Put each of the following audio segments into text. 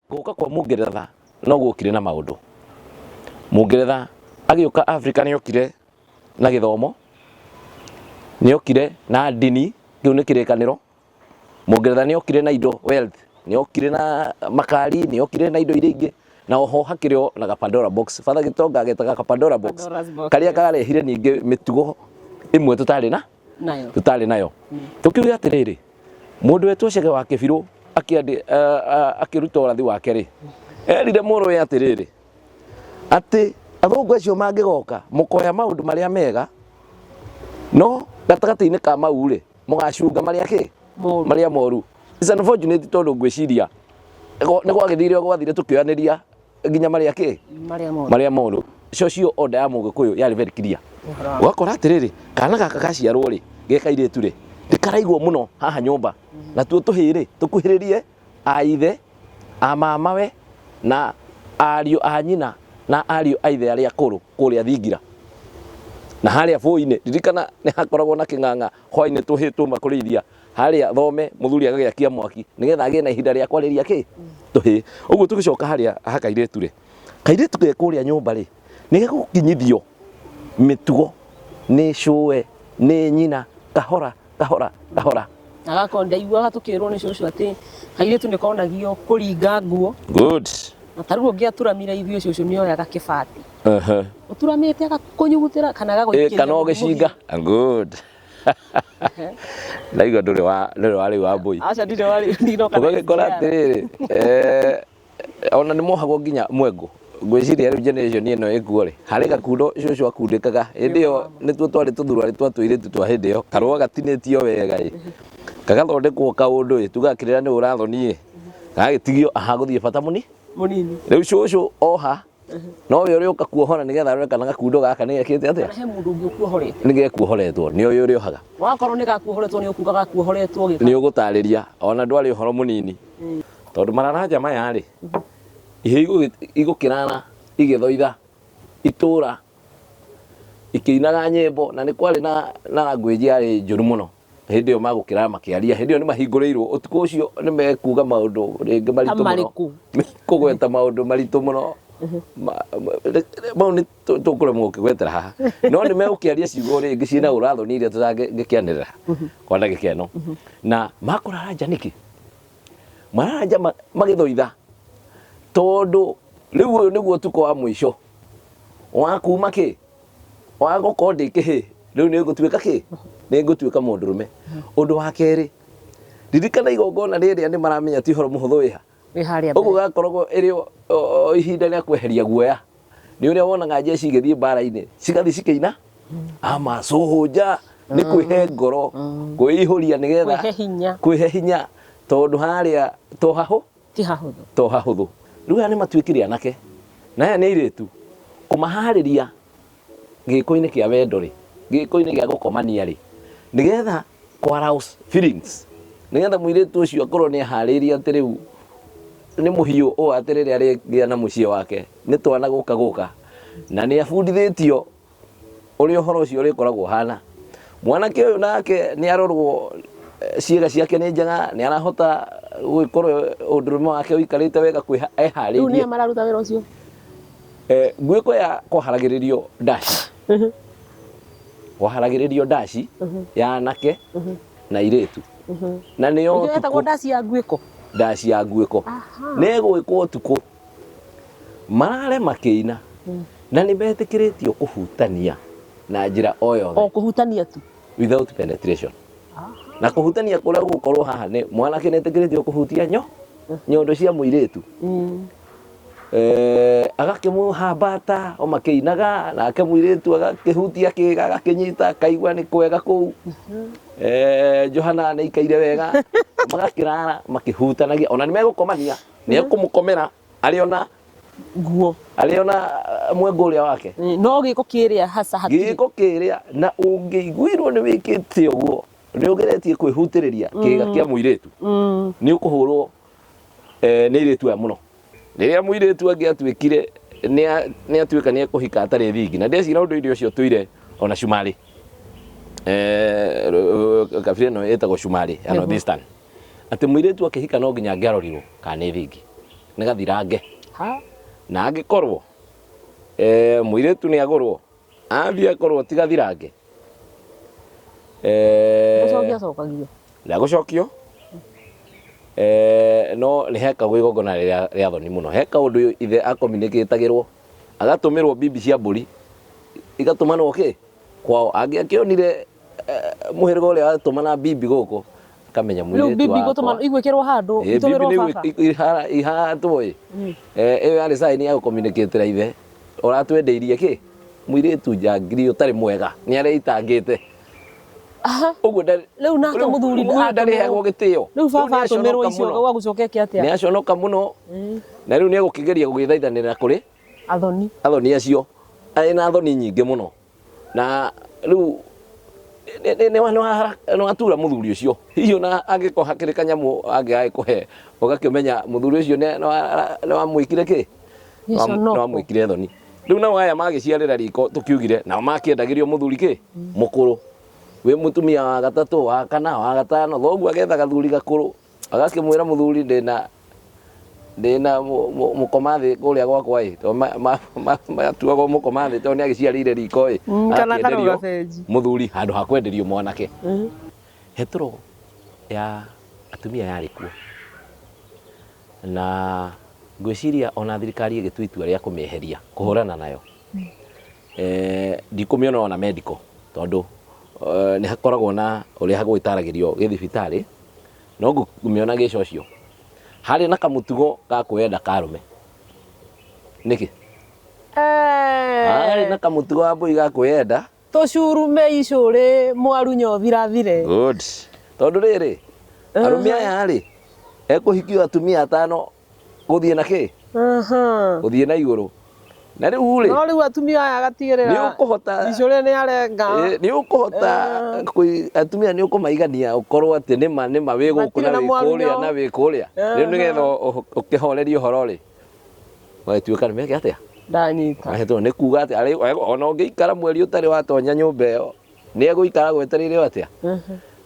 Gũka kwa Mũngeretha no guokire na maũndũ. Mũngeretha agĩũka Africa nĩ okire na gĩthomo, nĩ okire na ndini, kĩu nĩ kĩrĩkanĩro. Mũngeretha nĩ okire na indo wealth, nĩ okire na makari, nĩ okire na indo iria ingĩ, na oho hakĩrĩ o na ga Pandora box. Father Gitonga agetaga ka Pandora box, Pandora's box, karĩa yes. karehire ningĩ mĩtugo ĩmwe tũtarĩ na nayo tũtarĩ nayo. Tũkiuge atĩrĩrĩ, Mũndũ wetwo Chege wa Kĩbirũ akĩruta ũrathi wake rĩ, erire mũrũwe atĩrĩrĩ, atĩ athũngũ acio mangĩgoka mũkoya maũndũ marĩa mega, no gatagatĩ-inĩ ka mau rĩ, mũgacunga marĩa kĩ? Moru. Marĩa moru. It's unfortunate tondũ ngwĩciria nĩ gwagĩthire gwathire tũkĩoyanĩria nginya marĩa kĩ? Marĩa moru. Marĩa moru. Social order ya Mũgĩkũyũ yarĩ very clear. Ũgakora atĩrĩrĩ, kana gaka gaciarwo rĩ, ge kairĩtu rĩ, nĩ karaigwo mũno haha nyũmba. Natuo tũhĩĩ rĩ, tũkuhĩrĩrie a ithe, a mamawe, na ariũ a nyina na ariũ a ithe arĩa akũrũ kũrĩa thingira. Na harĩa bũi-inĩ, ririkana nĩ hakoragwo na kĩng'ang'a hwainĩ tũhĩĩ twauma kũrĩithia harĩa thome mũthuri agagĩakia mwaki nĩgetha agĩe na ihinda rĩa kwarĩria kĩ tũhĩĩ. Ũguo tũgĩcoka harĩa ha kairĩtu rĩ, kairĩtu ge kũrĩa nyũmba rĩ, nĩ gegũkinyithio mĩtugo nĩ cũwe, nĩ nyina, kahora kahora kahora. Agakorwo ndaiguaga tũkĩrwo nĩ cũcũ atĩ kairĩtu nĩ konagio kũringa nguo. Good. Na ta rĩu ũngĩaturamire ithuĩ cũcũ nĩ oyaga kĩbati. Ũturamĩte agakũnyugutĩra kana agagũikĩria. Kana ũgĩcinga. Good. Ndaigua ndũrĩ wa ndũrĩ wa rĩu wa mbũi. Aca ndirĩ wa rĩu ndinoka. Ũgagĩkora atĩrĩrĩ, ona nĩ mohagwo nginya mwengũ. Ngwĩciria rĩu generation ĩno ĩkuo rĩ, harĩ gakundo cũcũ akundĩkaga. Hĩndĩ ĩyo nĩtuo twarĩ tũthuruarĩ twa tũirĩtu twa hĩndĩ ĩyo, karũa gatinĩtio wega ĩ, gagathondekwo kaũndũ ĩ, tugaga kĩrĩra nĩ ũrathoni ĩ, gagagĩtigio aha gũthiĩ bata mũni. Mũnini. Rĩu cũcũ oha, nowe ũrĩ ũka kuohora nĩgetha arore kana gakundo gaka nĩ gekĩte atĩa? Kana he mũndũ ũngĩ ũkuohorete. Nĩ gekuohoretwo, nĩ ũyũ ũrĩohaga. Wakorwo nĩ gakuohoretwo nĩ ũkuga gakuohoretwo gĩka. Nĩ ũgũtarĩria, ona ndwarĩ ũhoro mũnini. Tondũ mararanja maya rĩ, ihĩĩ igũkĩrara igĩthoitha itũra ikĩinaga nyĩmbo na nĩ kwarĩ na na language yarĩ njũru mũno hĩndĩ ĩyo magũkĩrara makĩaria hĩndĩ ĩyo nĩ mahingũrĩirwo ũtukũ ũcio nĩ mekuga maũndũ rĩngĩ maritũ mũno kũgweta maũndũ maritũ mũno mau nĩ tũkũremwo gũkĩgwetera haha no nĩ megũkĩaria ciugo rĩngĩ ciĩna ũrathoni iria tũtangĩkĩanĩrĩra kwa ndagĩka ĩno na makũrara nja nĩkĩ Mararanja magĩthoitha tondũ rĩu ũyũ nĩguo ũtukũ wa mũico wa kuma kĩ wa gũkorwo ndĩ kĩhĩ rĩu nĩ ngũtuĩka kĩ nĩ ngũtuĩka mũndũrũme. Ũndũ wa kerĩ, ririkana igongona rĩrĩa nĩ maramenya ti ũhoro mũhũthũ wĩha. Ũguo gakoragwo ĩrĩ o ihinda rĩa kweheria guoya. Nĩ ũrĩa wonaga jeshi igĩthiĩ mbara-inĩ cigathiĩ cikĩina amacũhũnja nĩ kwĩhe ngoro kwĩihũria nĩgetha Kwĩhe hinya. kwĩhe hinya tondũ harĩa to hahũ Ti hahũthũ. to hahũthũ. Rĩu aya nĩ matuĩkire anake na aya nĩ airĩtu kũmaharĩria gĩko-inĩ kĩa wendo rĩ, gĩko-inĩ gĩa gũkomania rĩ, nĩgetha kũ arouse feelings, nĩgetha mũirĩtu ũcio akorwo nĩ aharĩirie atĩ rĩu nĩ mũhiũ ũũ atĩ rĩrĩa arĩgĩa na mũciĩ wake nĩ twana gũka gũka, na nĩ abundithĩtio ũrĩa ũhoro ũcio ũrĩkoragwo ũhana. Mwanake ũyũ nake nĩ arorwo ciĩga ciake nĩ njega, nĩ arahota gũgĩkorwo ũndũrũme wake ũikarĩte wega Rĩu nĩ eharĩirie. a mararuta wĩra ũcio? Nguĩko ya kwaharagĩrĩrio ndaci. Kwaharagĩrĩrio ndaci ya anake na airĩtu. Na nĩyo Nĩkĩo ĩtagwo ũtukũ. ndaci ya nguĩko? Ndaci ya nguĩko. Nĩ ĩgwĩkwo ũtukũ. Marare makĩina na nĩ metĩkĩrĩtio kũhutania na njĩra o yothe. O kũhutania tu? Without penetration. Na kũhutania kũrĩa gũgũkorwo haha nĩ mwanake nĩ etĩkĩrĩtio kũhutia nyondo cia mũirĩtu. Agakĩmũhambata o makĩinaga nake mũirĩtu agakĩhutia kĩga agakĩnyita akaigua nĩ kwega kũu. Johana nĩ aikaire wega magakĩrara makĩhutanagia ona nĩ megũkomania nĩ ekũmũkomera arĩ ona nguo arĩ ona mwengũ ũrĩa wake. No gĩko kĩrĩa haca hatirĩ. Gĩko kĩrĩa na ũngĩiguirwo nĩ wĩkĩte ũguo nĩ ũgeretie kwĩhutĩrĩria kĩga kĩa mũirĩtu nĩ ũkũhũrwo nĩ airĩtu aya mũno. Rĩrĩa mũirĩtu angĩatuĩkire nĩ atuĩka nĩ ekũhika atarĩ thingi na ndeciria ũndũire ũcio ũtũire ona cumarĩ kabira ĩno ĩtagwo cumarĩ ya North Eastern atĩ mũirĩtu akĩhika no nginya angĩarorirwo kana nĩ thingi. Nĩ gathirange. Ha. Na angĩkorwo mũirĩtu nĩ agũrwo, athiĩ akorwo ti gathirange, Gũcokia acokagio. Ndagũcokio. No nĩ hekagwo igongona rĩrĩa rĩa thoni mũno. He kaũndũ ithe akominikĩtagĩrwo, agatũmĩrwo bibi cia mbũri, igatũmanwo kĩ? Kwao. Angĩakĩonire mũhĩrĩga ũrĩa watũmana bibi gũkũ, akamenya Rĩu mũirĩtu bibi wakwa. igũtũmanwo igwĩkĩrwo handũ, Ĩ, bibi itũmĩrwo nĩ baba. ihatwo ĩ. Ĩyo yarĩ sign ya gũkominikĩtĩra ithe, ũratwendeirie kĩ? Mũirĩtu njangiri ũtarĩ mwega, nĩ areitangĩte. Aha. Ũguo ndarĩ Rĩu nake rĩu mũthuri mũthuri ndarĩheagwo gĩtĩo. Rĩu baba Rĩu atũmĩrwo nĩaconoka icio mũno. ũgagũcoka eke atĩa? Nĩ aconoka mũno. Na rĩu nĩ egũkĩgeria gũgĩthaithanĩra kũrĩ Athoni. Athoni acio. Arĩ na thoni nyingĩ mũno. Na rĩu nĩ watura mũthuri ũcio. Hihi ona angĩkorwo hakĩrĩ kanyamũ angĩgagĩkũhe, ũgakĩmenya mũthuri ũcio nĩ wamwĩkire kĩ? Gĩconoko. Nĩ wamwĩkire thoni. Rĩu nao aya magĩciarĩra riko tũkiugire, nao makĩendagĩrio mũthuri kĩ? Mũkũrũ. Wĩ mũtumia wa gatatũ, wa kana, wa gatano, thoguo agetha gathuri gakũrũ, agakĩmwĩra mũthuri ndĩna mũkoma thĩ kũrĩa gwakwa ĩ, tondũ matuagwo mũkoma thĩ tondũ nĩ agĩciarĩire riko ĩ, Kana agakĩenderio karũga benji. mũthuri handũ ha kwenderio mwanake. Hetũro ya atumia yarĩ kuo. Na ngwĩciria ona thirikari ĩgĩtua itua rĩa kũmĩeheria, kũhũrana nayo. Ndikũmĩona ona medical, tondũ nĩ hakoragwo na ũrĩa gũgĩtaragĩrio gĩthibitarĩ, no ngũmĩona gĩcocio. Harĩ na kamũtugo ga kwĩyenda ka arũme. Nĩkĩ? Harĩ na kamũtugo wa mbũi ga kwĩyenda. Tũcurume icũrĩ mwarunya ũthirathire. Good. Tondũ rĩrĩ, arũme aya rĩ, ekũhikio atumia atano gũthiĩ na kĩ? Gũthiĩ na igũrũ. Na rĩu rĩ, No rĩu atumia aya agatigĩrĩra nĩ ũkũhota icũrĩ nĩ arenga. Nĩ ũkũhota atumia nĩ ũkũmaigania ũkorwo atĩ nĩma nĩma wĩ gũkũ Matirĩ na na wĩ mwarunya. kũrĩa na wĩ kũrĩa. Rĩu nĩgetha ũkĩhorerie ũhoro rĩ, ũgagĩtuĩka nĩ meke atĩa? Ndanyita. Mahetwo nĩ kuga atĩ ona ũngĩikara mweri ũtarĩ watonya nyũmba ĩyo, nĩ egũikara gwetereire atĩa?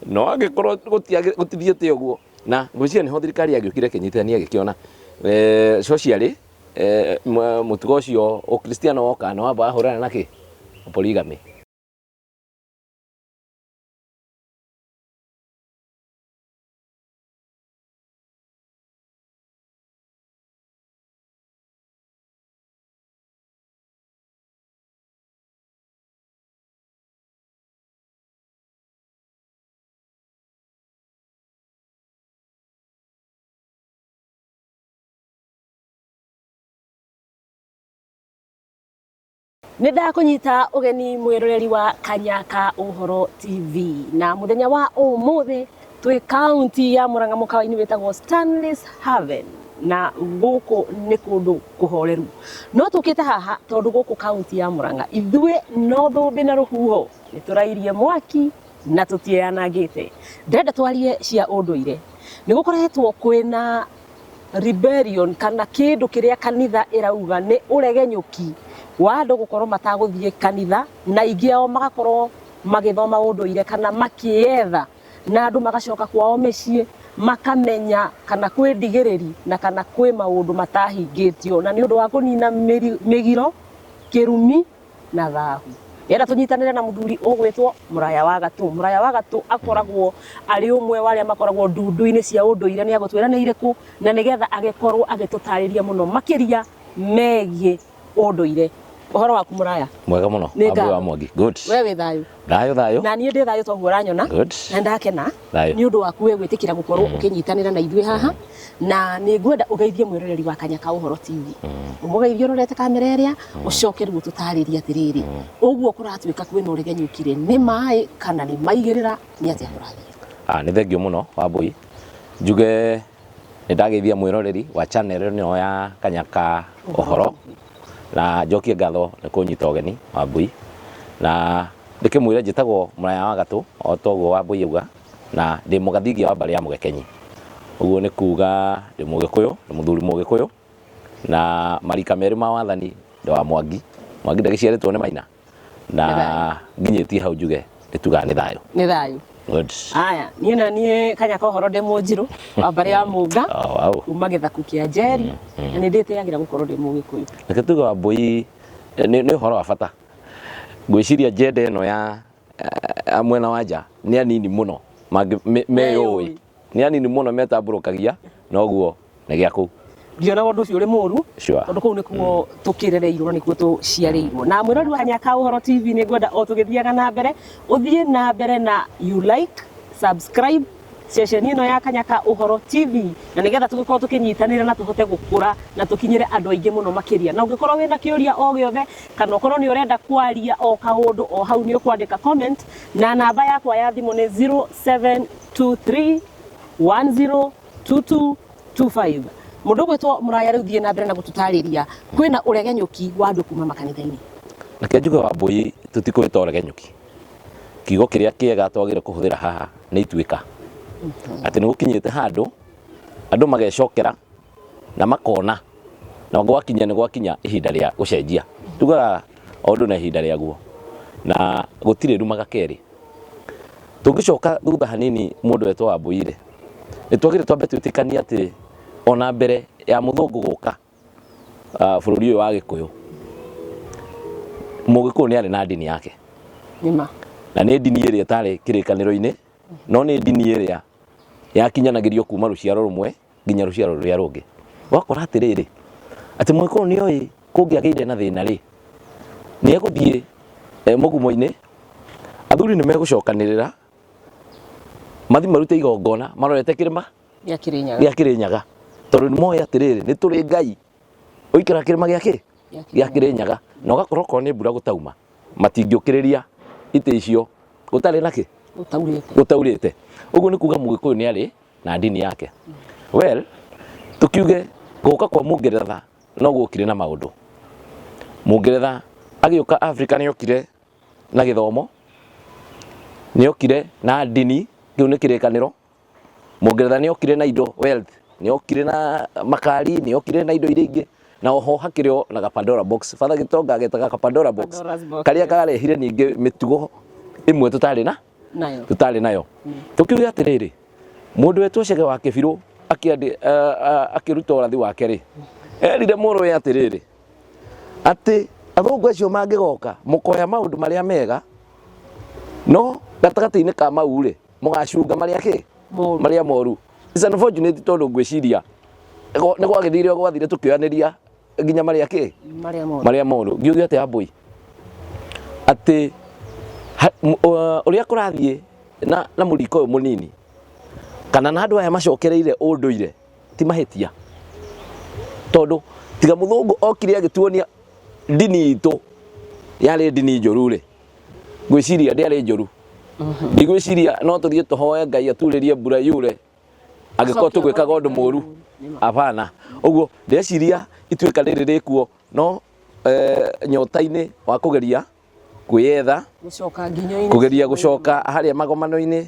No angĩkorwo gũtithiĩte ũguo, na ngwĩciria nĩho thirikari yagĩũkire ĩkĩnyitithania ĩgĩkĩona socially, mũtugo ũcio ũkristiano woka nĩ wamba wahũrana na kĩ? Polygamy. Nĩ ndakũnyita ũgeni mwĩroreri wa Kanya ka Ũhoro TV na mũthenya wa ũmũthĩ twĩ kaunti ya Murang'a mũkawa-inĩ wĩtagwo Stanley's Haven na gũkũ nĩ kũndũ kũhoreru. No tũkĩte haha tondũ gũkũ kaunti ya Murang'a ithuĩ no thũmbĩ na rũhuho nĩ tũrairie mwaki na tũtiĩyanangĩte. Ndĩrenda twarie cia ũndũire. Nĩ gũkoretwo kwĩna rebellion kana kĩndũ kĩrĩa kanitha ĩrauga nĩ ũregenyũki wa andũ gũkorwo matagũthiĩ kanitha na aingĩ ao magakorwo magĩthoma ũndũire kana makĩetha na andũ magacoka kwao mĩciĩ makamenya kana kwĩ ndigĩrĩri na kana kwĩ maũndũ matahingĩtio na nĩ ũndũ wa kũnina mĩgiro, kĩrumi na thahu. Ndĩrenda tũnyitanĩre na mũthuri ũgwĩtwo Mũraya wa Gatũ. Mũraya wa Gatũ akoragwo arĩ ũmwe wa arĩa makoragwo ndundu-inĩ cia ũndũire, nĩ agũtwĩra nĩ irĩkũ na nĩgetha agĩkorwo agĩtũtarĩria mũno makĩria megiĩ ũndũire. Ũhoro waku Mũraya? Mwega mũno. Nĩ Wambui ngatho. wa Mwangi. Good. We wĩ thayũ? Thayũ thayũ. Na niĩ ndĩ thayũ toguo ũranyona. Good. Na ndakena Thayũ. nĩ ũndũ waku we gwĩtĩkĩra gũkorwo ũkĩnyitanĩra na ithuĩ haha na nĩ ngwenda ũgeithie mwĩroreri wa Kanya ka Ũhoro TV. Ũmũgeithie ũrorete kamera ĩrĩa ũcoke rĩu ũtũtarĩrie atĩrĩrĩ ũguo kũratuĩka kwĩna ũregenyũki rĩ nĩ maĩ kana nĩ maigĩrĩra nĩ atĩa kũrathiĩ? Nĩ thengio mũno Wambui. Njuge nĩ ndageithia mwĩroreri wa channel ĩno ya Kanya ka Ũhoro na njokie ngatho nĩ kũnyita ũgeni Wambui na ndĩkĩmwĩre njĩtagwo Mũraya wa Gatũ o toguo Wambui auga na ndĩ mũgathingia wa mbarĩ ya Mũgekenyi. Ũguo nĩ kuga ndĩ Mũgĩkũyũ, ndĩ mũthuri Mũgĩkũyũ na marika merĩ ma wathani ndĩ wa Mwangi. Mwangi ndagĩciarĩtwo nĩ Maina na nginyĩtie hau njuge nĩ tugaga nĩ thayũ. Nĩ thayũ. Good. Aya, niĩ na niĩ Kanya ka Ũhoro ndĩ Mũnjirũ wa mbarĩ ya Mũnga. Oh, wow. Kuma gĩthaku kĩa Njeri, na nĩ ndĩtĩagĩra gũkorwo ndĩ Mũgĩkũyũ. Reke tuge Wambũi, nĩ ũhoro wa bata. Ngwĩciria njenda ĩno ya mwena wa nja nĩ anini mũno meyũĩ, nĩ anini mũno metambũrũkagia, noguo nĩ gĩa kũu. Ndionaga ũndũ ũcio ũrĩ mũru. Sure. Tondũ kũu nĩkuo tũkĩrereirwo na nĩkuo tũciarĩirwo. Na mwĩrori wa Kanya ka Ũhoro TV, nĩ ngwenda o tũgĩthiaga na mbere ũthiĩ na mbere na you like, subscribe ceceni ĩno ya Kanya ka Ũhoro TV, na nĩgetha tũgĩkorwo tũkĩnyitanĩra na tũhote gũkũra na tũkinyĩre andũ aingĩ mũno makĩria. Na ũngĩkorwo wĩna kĩũria o gĩothe kana ũkorwo nĩ ũrenda kwaria o kaũndũ o hau, nĩ ũkwandĩka comment, na namba yakwa ya thimũ nĩ 0723 102225. Mũndũ ũgwĩtwo Mũraya, rĩu thiĩ na mbere na gũtũtarĩria kwĩna ũregenyũki wa andũ kuma makanitha-inĩ. Reke njuge Wambũi, tũtikũĩta ũregenyũki. Kiugo kĩrĩa kĩega twagĩrĩire kũhũthĩra haha nĩ ituĩka, atĩ nĩ gũkinyĩte handũ andũ magecokera na makona na gwakinya nĩ gwakinya ihinda rĩa gũcenjia. Tugaga o ũndũ na ihinda rĩaguo, na gũtirĩ rumaga kerĩ. Tũngĩcoka thutha hanini, mũndũ wetwo Wambũi rĩ, nĩ twagĩrĩire twambe twĩtĩkanie atĩ ona mbere ya mũthũngũ gũka bũrũri ũyũ wa Gĩkũyũ, Mũgĩkũyũ nĩ arĩ na ndini yake. Nĩma. Na nĩ ndini ĩrĩa ĩtarĩ kĩrĩkanĩro-inĩ, no nĩ ndini ĩrĩa yakinyanagĩrio kuma rũciaro rũmwe nginya rũciaro rũrĩa rũngĩ. Ũgakora atĩrĩrĩ, atĩ Mũgĩkũyũ nĩ oĩ kũngĩagĩire na thĩna rĩ, nĩ egũthiĩ mũgumo-inĩ, athuri nĩ megũcokanĩrĩra mathi marute igongona marorete kĩrĩma gĩa Kĩrĩnyaga. Gĩa Kĩrĩnyaga, tondũ nĩ moĩ atĩrĩrĩ, nĩ tũrĩ Ngai ũikara kĩrĩma gĩa kĩ gĩa Kĩrĩnyaga, na ũgakora okorwo nĩ mbura gũtauma, matingĩũkĩrĩria itĩ icio gũtarĩ na kĩ gũtaurĩte. Gũtaurĩte. Ũguo nĩ kuga Mũgĩkũyũ nĩ arĩ na ndini yake. Well, tukiuge gũka kwa Mũngeretha no guokire na maũndũ. Mũngeretha agĩũka Africa nĩ okire na gĩthomo, nĩ okire na ndini, kĩu nĩ kĩrĩkanĩro. Mũngeretha nĩ okire na indo, wealth, nĩ okire na makari, nĩ okire na indo iria ingĩ, na oho hakĩrĩ o na ga Pandora box. Father Gitonga agetaga ka Pandora box. Pandora's box. Karĩa karehire ningĩ mĩtugo ĩmwe tũtarĩ na nayo. Tũtarĩ nayo. Tũkiuge atĩrĩrĩ, mũndũ wetwo Chege wa Kĩbirũ akĩruta ũrathi wake rĩ, erire mũrũwe atĩrĩrĩ, atĩ athũngũ acio mangĩgoka, mũkoya maũndũ marĩa mega, no gatagatĩ-inĩ ka mau rĩ, mũgacunga marĩa kĩ moru. Marĩa moru. It's unfortunate, tondũ ngwĩciria nĩ gwagĩthire gwathire tũkĩoyanĩria nginya marĩa kĩ marĩa moru. Marĩa moru. Ngiuge atĩ Ambũi, atĩ ũrĩa kũrathiĩ na mũriko ũyũ mũnini kana na andũ aya macokereire ũndũire ti mahĩtia, tondũ tiga mũthũngũ okire agĩtuonia ndini itũ yarĩ ndini njũru rĩ, ngwĩciria ndĩarĩ njũru. Ndigwĩciria no tũthiĩ tũhoe Ngai aturĩrie mbura yure angĩkorwo Acoke tũgwĩkaga ũndũ mũru. Hapana. Ũguo ndeciria ituĩka rĩrĩ rĩkuo no nyota-inĩ wa kũgeria kwĩyetha, gũcoka nginyo-inĩ, kũgeria gũcoka harĩa magomano-inĩ,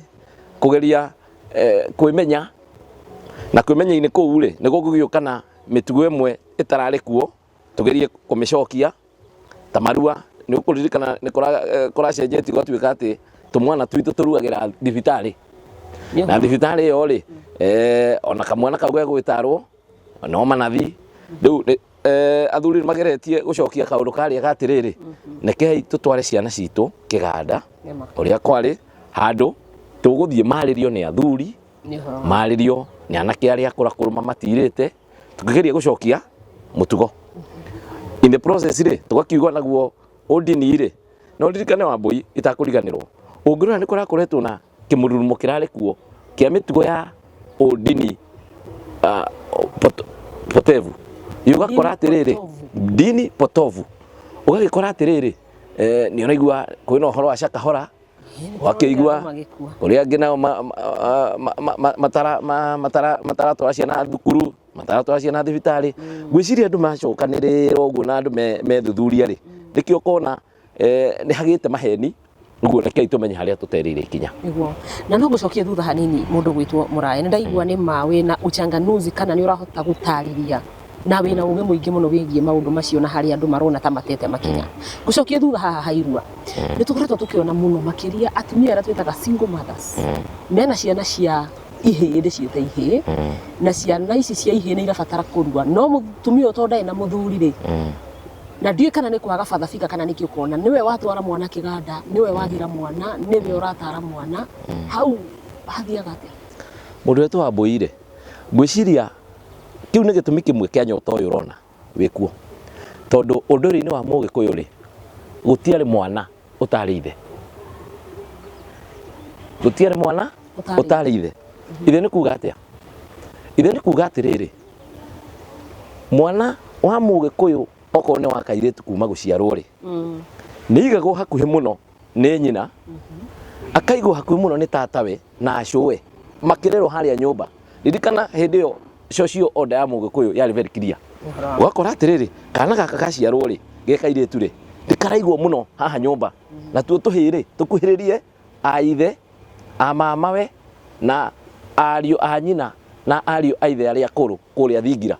kũgeria kwĩmenya, na kwĩmenya-inĩ kũu rĩ, nĩ gũgũgĩũka na mĩtugo ĩmwe ĩtararĩ kuo, tũgerie kũmĩcokia ta marua. Nĩ ũkũririkana nĩ kũracenjetie gwatuĩka atĩ tũmwana twitũ tũruagĩra thibitarĩ, na thibitarĩ ĩyo rĩ, ona kamwana kau gegwĩtarwo no manathi. Rĩu athuri nĩ mageretie gũcokia kaũndũ karĩa ga atĩrĩrĩ, rekei tũtware ciana citũ kĩganda Nĩma. ũrĩa kwarĩ handũ tũgũthiĩ marĩrio nĩ athuri, Nĩ ũhoro wa marĩrio nĩ anake arĩa akũrakũrũ mamatirĩte, tũkĩgeria gũcokia mũtugo. In the process rĩ, tũgakiuga naguo ũndini rĩ, no ririkane Wambũi, itakũriganĩrwo, ũngĩrora nĩ kũrakoretwo na kĩmũrurumo kĩrarĩ kuo kĩa mĩtugo ya ũndini potevu. Ũgakora atĩrĩrĩ, dini potovu, ũgagĩkora atĩrĩrĩ, nĩ ũraigua kwĩna ũhoro wa Shakahola, wakĩigua magĩkua. Kũrĩa angĩ nao mataratwara ciana thukuru, mataratwara ciana thibitarĩ. Ngwĩciria andũ macokanĩrĩra ũguo na andũ methuthuria rĩ, nĩkĩo ũkona nĩ hagĩte maheni. Ũguo rekei tũmenye harĩa tũtereire ikinya. Nĩguo, na no ngũcokie thutha hanini. Mũndũ gwĩtwo Mũraya, nĩ ndaigua nĩ ma wĩna uchanganuzi kana nĩ ũrahota gũtarĩria Na wĩna ũgĩ mũingĩ mũno wĩgiĩ maũndũ macio na harĩa andũ marona ta matete makinya. Ngũcokie thutha haha hairua. Nĩ tũkoretwo tũkĩona mũno makĩria atumia arĩa twĩtaga single mothers. Mena ciana cia ihĩĩ, ndĩciĩte ihĩĩ, na ciana ici cia ihĩĩ nĩ irabatara kũrua, no mũtumia ũyũ tondũ ndarĩ na mũthuri rĩ, na ndiũĩ kana nĩ kwaga father figure kana nĩkĩ, ũkona nĩwe watwara mwana kĩganda, nĩwe wagira mwana, nĩwe ũratara mwana, hau hathiaga atĩa? Mũndũ wetwo Wambũi rĩ, ngwĩciria kĩu nĩ gĩtũmi kĩmwe kĩa nyota ũyũ ũrona wĩkuo, tondũ ũndũire-inĩ wa Mũgĩkũyũ rĩ, gũtiarĩ mwana ũtarĩ ithe, gũtiarĩ mwana ũtarĩ ithe. Ithe nĩ kuga atĩa? Ithe nĩ kuga atĩrĩrĩ, mwana wa Mũgĩkũyũ okorwo nĩ wa kairĩtu kuma gũciarwo rĩ, nĩ aigagwo hakuhĩ mũno nĩ nyina, akaigwo hakuhĩ mũno nĩ tatawe na acũwe makĩrerwo harĩa nyũmba. Ririkana hĩndĩ ĩyo social order ya Mũgĩkũyũ yarĩ very clear. Ũgakora atĩrĩrĩ, kana gaka gaciarwo rĩ, ge kairĩtu rĩ, nĩ karaigwo mũno haha nyũmba, natuo tũhĩĩ rĩ, tũkuhĩrĩrie a ithe, a mamawe na ariũ a nyina na ariũ a ithe arĩa akũrũ kũrĩa thingira.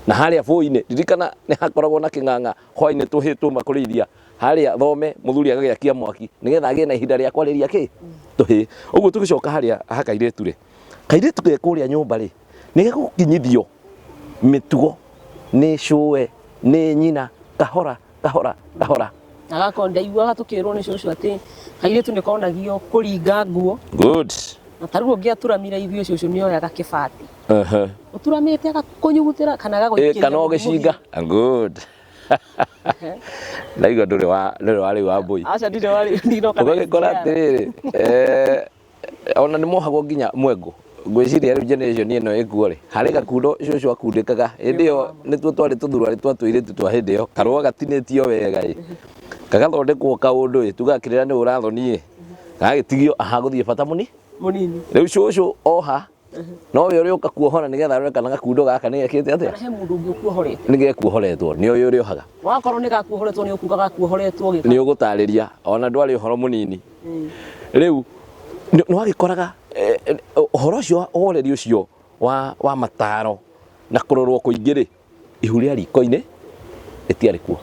Na harĩa bũi-inĩ, ririkana nĩ hakoragwo na kĩng'ang'a hwainĩ tũhĩĩ twauma kũrĩithia harĩa thome, mũthuri agagĩakia mwaki nĩgetha agĩe na ihinda rĩa kwarĩria kĩ tũhĩĩ. Ũguo tũgĩcoka harĩa ha kairĩtu rĩ, kairĩtu ge kũrĩa nyũmba rĩ, nĩ gegũkinyithio mĩtugo nĩ cũwe, nĩ nyina, kahora kahora kahora. Agakorwo ndaiguaga tũkĩrwo nĩ cũcũ atĩ kairĩtu nĩ konagio kũringa nguo. Good. Na ta rĩu ũngĩaturamire ithuĩ cũcũ nĩ oyaga kĩbati. Ũturamĩte agakũnyugutĩra kana agagũikĩria. Kana ũgĩcinga. Good. Ndaigua ndũrĩ wa ndũrĩ wa rĩu wa mbũi. Aca ndirĩ wa rĩu, ndinoka na Ũgagĩkora SGR. atĩrĩrĩ, ona nĩ mohagwo nginya mwengũ. Ngwĩciria rĩu generation ĩno ĩkuo rĩ, harĩ gakundo cũcũ akundĩkaga hĩndĩ ĩyo, nĩtuo twarĩ tũthuruarĩ twa tũirĩtu twa hĩndĩ ĩyo, karũa gatinĩtio wega ĩ, gagathondekwo kaũndũ ĩ, tugaga kĩrĩra nĩ ũrathoni ĩ, gagagĩtigio hagũthiĩ bata mũni mũnini. Rĩu cũcũ oha nowe ũrĩũka kuohora nĩgetha arore kana gakundo gaka nĩ gekĩte atĩa. Kana he mũndũ ũngĩ ũkuohorete. Nĩ gekuohoretwo, nĩ ũyũ ũrĩohaga. Wakorwo nĩ gakuohoretwo nĩ ũkuga gakuohoretwo gĩka. Nĩ ũgũtarĩria ona ndwarĩ ũhoro mũnini. Rĩu nĩ wagĩkoraga ũhoro ũcio wa ũhoreri ũcio wa mataro na kũrorwo kũingĩ rĩ, ihu rĩa riko-inĩ rĩtiarĩ kuo.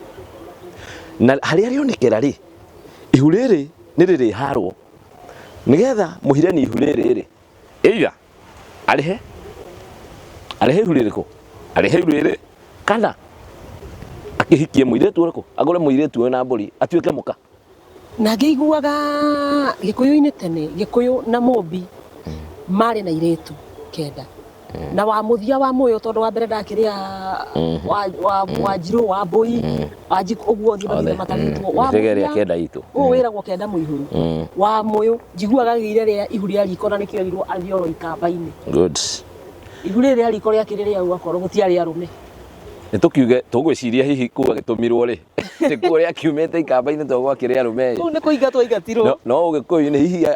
Na harĩa rĩonekera rĩ, ihu rĩrĩ nĩ rĩrĩharwo nĩgetha mũhirani ihu rĩrĩ rĩ, either arĩhe arĩhe ihu rĩrĩkũ, arĩhe ihu rĩrĩ kana akĩhikie mũirĩtu ũrĩkũ, agũre mũirĩtu ũyũ na mbũri atuĩke mũka. Na ngĩiguaga Gĩkũyũ-inĩ tene, Gĩkũyũ na Mũmbi marĩ na irĩtu 9. Na wa mũthia wa mũyũ, tondũ wa mbere ndakĩrĩa wa Wanjirũ, wa Mbũi, wa Njikũ, ũguo othe mathiĩte matarĩtwo. Wa Mĩhĩrĩga ĩrĩa mũthia 9 itũ. Ũyũ wĩragwo 9 mũihũru. Wa mũyũ njiguaga gĩire rĩa ihu rĩa riko na nĩkĩo erirwo athiĩ oro ikamba-inĩ. Good. Ihu rĩrĩ rĩa riko rĩakĩrĩ rĩa ũgakorwo gũtiarĩ arũme. Nĩ tũkiuge tũgwĩciria hihi kuga gĩtũmirwo rĩ, nĩ kuo rĩakiumĩte ikamba-inĩ tondũ gwakĩrĩ arũme ĩ. Kũu nĩ kũingatwo aingatirwo. No ũgĩkũyũ-inĩ hihi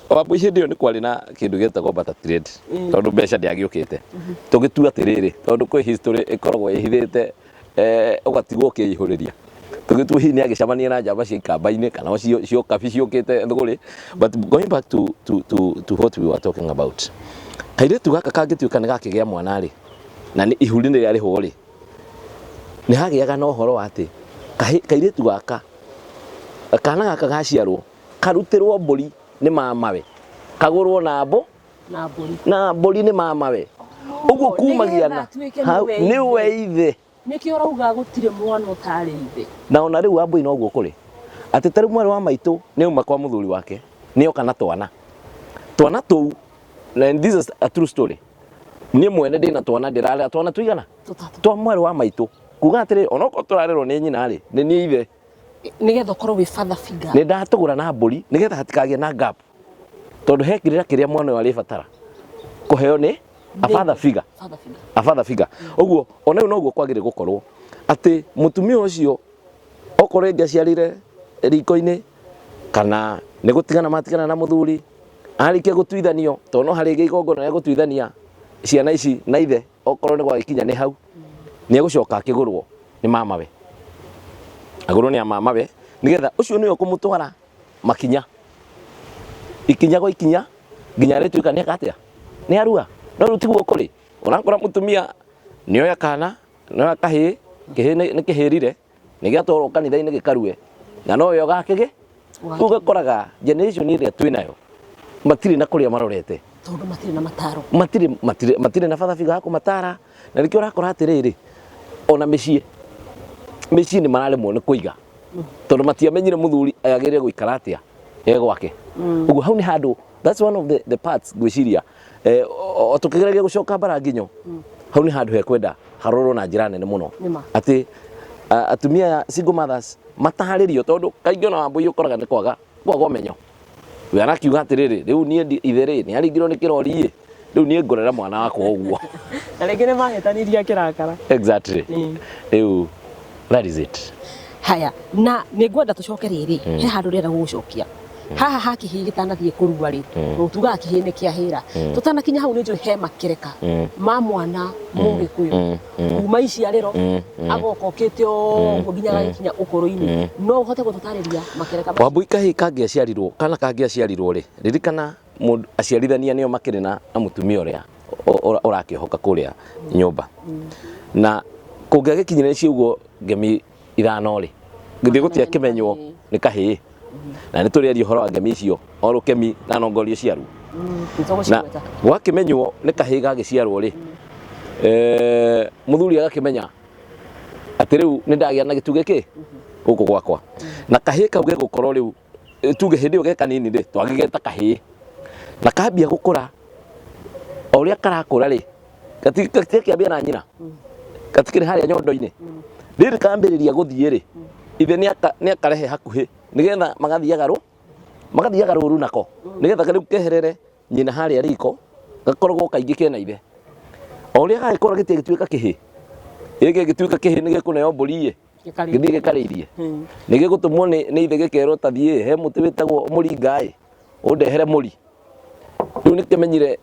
Wambũi hĩndĩ ĩyo nĩ kwarĩ na kĩndũ gĩetagwo barter trade, tondũ mbeca ndĩagĩũkĩte. Tũgĩtua atĩrĩrĩ, tondũ kwĩ history ĩkoragwo ĩhithĩte, ũgatigwo ũkĩihũrĩria. Tũgĩtua hihi nĩ agĩcemania na njamba cia ikamba-inĩ kana ciokabi ciũkĩte thũgũrĩ. But going back to what we were talking about, kairĩtu gaka kangĩtuĩka nĩ gakĩgĩa mwana rĩ, na nĩ ihu nĩ rĩarĩhwo rĩ, nĩ hagĩaga na ũhoro wa atĩ kairĩtu gaka, kana gaka gaciarwo, karutĩrwo mbũri nĩ mamawe, kagũrwo na mbũ na mbũri, na mbũri nĩ mamawe. Ũguo kumagia na Nĩgetha atuĩke hau, nĩwe nĩwe ithe. Nĩkĩo ũrauga gũtirĩ mwana ũtarĩ ithe. Na ona rĩu Wambũi noguo kũrĩ, atĩ ta rĩu mwarĩ wa maitũ nĩ auma kwa mũthuri wake, nĩ oka na twana. Twana tũu, and this is a true story, niĩ mwene ndĩna twana, ndĩrarera twana tũigana? 3. Twa mwarĩ wa maitũ. Kuga atĩrĩrĩ, onokorwo tũrarerwo nĩ nyina rĩ, nĩ niĩ ithe. Nĩgetha ũkorwo wĩ father figure. Nĩ ndatũgũra na mbũri, nĩgetha hatikagĩe na gap. Tondũ he kĩrĩra kĩrĩa mwana ũyũ arĩbatara kũheo nĩ a father figure. Father figure. A father figure. Ũguo, ona rĩu noguo kwagĩrĩire gũkorwo. Atĩ mũtumia ũcio, okorwo rĩngĩ aciarire riko-inĩ, kana nĩ gũtigana matigana na mũthuri, arĩkia gũtuithanio, tondũ no harĩ igongona rĩa gũtuithania ciana ici na ithe, okorwo nĩ gwagĩkinya nĩ hau, nĩ egũcoka akĩgũrwo nĩ mamawe. Agũrwo nĩ mamawe, nĩgetha ũcio nĩwe ũkũmũtwara makinya. Ikinya gwa ikinya, nginya arĩtuĩka nĩ eka atĩa? Nĩ arua. No rĩu tiguo kũrĩ. Ũrakora mũtumia Nĩoya kana, nĩoya kahĩĩ, kĩhĩĩ nĩ kĩhĩrire, nĩ gĩatwarwo kanitha-inĩ gĩkarue, na nowe ũgakĩgĩ. Rĩu ũgakoraga generation ĩrĩa twĩ nayo matirĩ na kũrĩa marorete, tondũ matirĩ na mataro, matirĩ matirĩ matirĩ na father figure wa kũmatara. Na nĩkĩo ũrakora atĩrĩrĩ, ona mĩciĩ mĩciĩ nĩ mararemwo nĩ kũiga, tondũ matiamenyire mũthuri agĩrĩire gũikara atĩa e gwake. Ũguo hau nĩ handũ, that's one of the parts ngwĩciria o tũkĩgeragia gũcoka mbara nginyo, hau nĩ handũ hekwenda harorwo na njĩra nene mũno. Nĩma. Atĩ atumia aya single mothers matarĩrio, tondũ kaingĩ ona Wambũi ũkoraga nĩ kwaga kwaga ũmenyo. We arakiuga atĩrĩrĩ, rĩu niĩ ithe rĩ nĩ aringirwo nĩ kĩrori ĩ, rĩu niĩ ngũrera mwana wakwa ũguo. Na rĩngĩ nĩ mahĩtanirie akĩrakara. Exactly. Rĩu that is it. Haya, na nĩ ngwenda tũcoke rĩrĩ, he handũ ndĩrenda gũgũcokia haha ha kĩhĩĩ gĩtanathiĩ kũrua rĩ, tugaga kĩhĩĩ nĩ kĩahĩra. Tũtanakinya hau, nĩ njũĩ he makereka ma mwana Mũgĩkũyũ kuma iciarĩro agoka okĩte ũguo nginya agagĩkinya ũkũrũ-inĩ. No ũhote gũtũtarĩria makereka macio? Wambũi, kahĩĩ kangĩaciarirwo kana kangĩaciarirwo rĩ, ririkana mũndũ aciarithania nĩo makĩrĩ na mũtumia ũrĩa ũrakĩohoka kũrĩa nyũmba, na kũngĩagĩkinyire ciugo ngemi 5 rĩ, githĩ gũtiakĩmenywo nĩ kahĩĩ? Na nĩ tũrĩaria ũhoro wa ngemi icio o rũkemi na nongorio ciaruo. Na Nĩtũgũcigweta. Gwakĩmenywo nĩ kahĩĩ gagĩciarwo rĩ, mũthuri agakĩmenya atĩ rĩu nĩ ndagĩa na gĩtugĩ kĩ gũkũ gwakwa, na kahĩĩ kau gegũkorwo rĩu tuge hĩndĩ ĩyo ge kanini rĩ, twagĩgeta kahĩĩ, na kambia gũkũra, o ũrĩa karakũra rĩ, gatikĩambia na nyina, gatikĩrĩ harĩa nyondo-inĩ. Rĩrĩ kambĩrĩria gũthiĩ rĩ, ithe nĩ akarehe hakuhĩ nĩgetha magathiaga rũru nako, nĩgetha rĩu keherere nyina harĩa riko, gakoragwo kaingĩ kena ithe. O ũrĩa gagĩkũra gĩtigĩtuĩka kĩhĩ, gĩgĩtuĩka kĩhĩ nĩ gĩkũneo mbũri ĩ, gĩthiĩ gĩkarĩithie, nĩ gĩgũtũmwo nĩ ithe gĩkerwo, ta thiĩ he mũtĩ wĩtagwo mũringa ĩ, ũndehere mũri. Rĩu nĩ kĩmenyire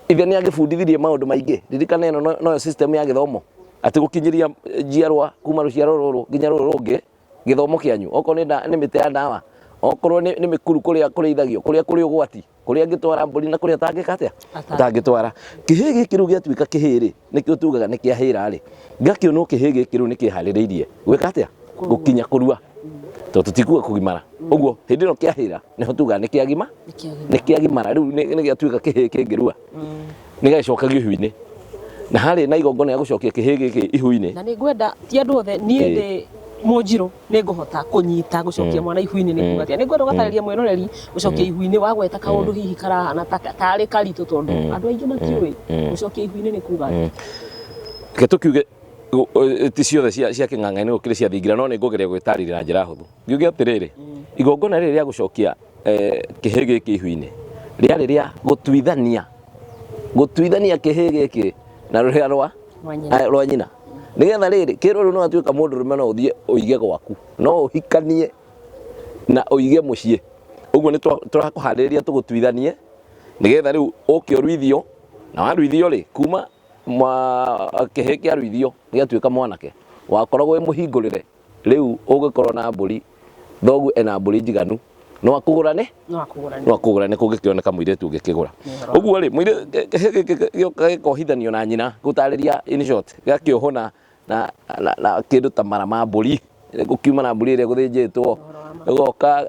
ithe nĩ agĩbundithirie maũndũ maingĩ. Ririkana ĩno noyo system ya gĩthomo, atĩ gũkinyĩria njiarwa kuma rũciaro rũrũ nginya rũrũ rũngĩ gĩthomo kĩanyu, okorwo nĩ mĩtĩ ya ndawa, okorwo nĩ mĩkuru kũrĩa kũrĩithagio, kũrĩa kũrĩ ũgwati, kũrĩa angĩtwara mbũri na kũrĩa atangĩka atĩa, atangĩtwara. Kĩhĩ gĩkĩ rĩu gĩatuĩka kĩhĩ rĩ, nĩkĩo tugaga nĩ kĩahĩra rĩ, gakĩonwo kĩhĩ gĩkĩ rĩu nĩ kĩharĩrĩirie gwĩka atĩa, gũkinya kũrua, tondũ tũtikuga kũgimara. Ũguo hĩndĩ ĩno kĩahĩra nĩho tugaga nĩ kĩagima, nĩ kĩagimara. Rĩu nĩ gĩatuĩka kĩhĩ kĩngĩrua, nĩ gagĩcokagio ihu-inĩ, na harĩ na igongona rĩa gũcokia kĩhĩ gĩkĩ ihu-inĩ. Na nĩ ngwenda ti andũ othe, niĩ ndĩ mũnjirũ, nĩ ngũhota kũnyita gũcokia mwana ihu-inĩ nĩ kuga atĩa. Nĩ ngwenda ũgatarĩria mwĩroreri gũcokia ihu-inĩ, wagweta kaũndũ hihi karahana tarĩ karitũ, tondũ andũ aingĩ matiũĩ gũcokia ihu-inĩ nĩ kuga atĩa. Reke tũkiuge ti ciothe cia kĩng'ang'a-inĩ gũkĩrĩ cia thingira, no nĩ ngũgeria gwĩtarĩria na njĩra hũthũ. Ngiuge atĩrĩrĩ, igongona rĩrĩ rĩa gũcokia kĩhĩ gĩkĩ ihu-inĩ rĩarĩ rĩa gũtuithania kĩhĩ gĩkĩ na rũrĩa rwa Rwa nyina. Rwa nyina, nĩgetha rĩrĩ kĩrwo rĩu no atuĩka mũndũ rũme, no ũthiĩ ũige gwaku, no ũhikanie na ũige mũciĩ. Ũguo nĩ tũrakũharĩrĩria tũgũtuithanie, nĩgetha rĩu ũke ũruithio, na waruithio rĩ, kuma kĩhĩ kĩaruithio gĩatuĩka mwanake, wakoragwo wĩ mũhingũrĩre. Rĩu ũngĩkorwo na mbũri, thoguo ena mbũri njiganu, no akũgũrane. No akũgũrane. No akũgũrane kũngĩkĩoneka mũirĩtu ũngĩkĩgũra. Ũguo rĩ, kĩhĩ gĩkĩ gĩoka gĩkohithanio na nyina, gũtarĩria in short, gĩgakĩohwo na kĩndũ ta mara ma mbũri, gũkiuma na mbũri ĩrĩa ĩgũthĩnjĩtwo, rũgoka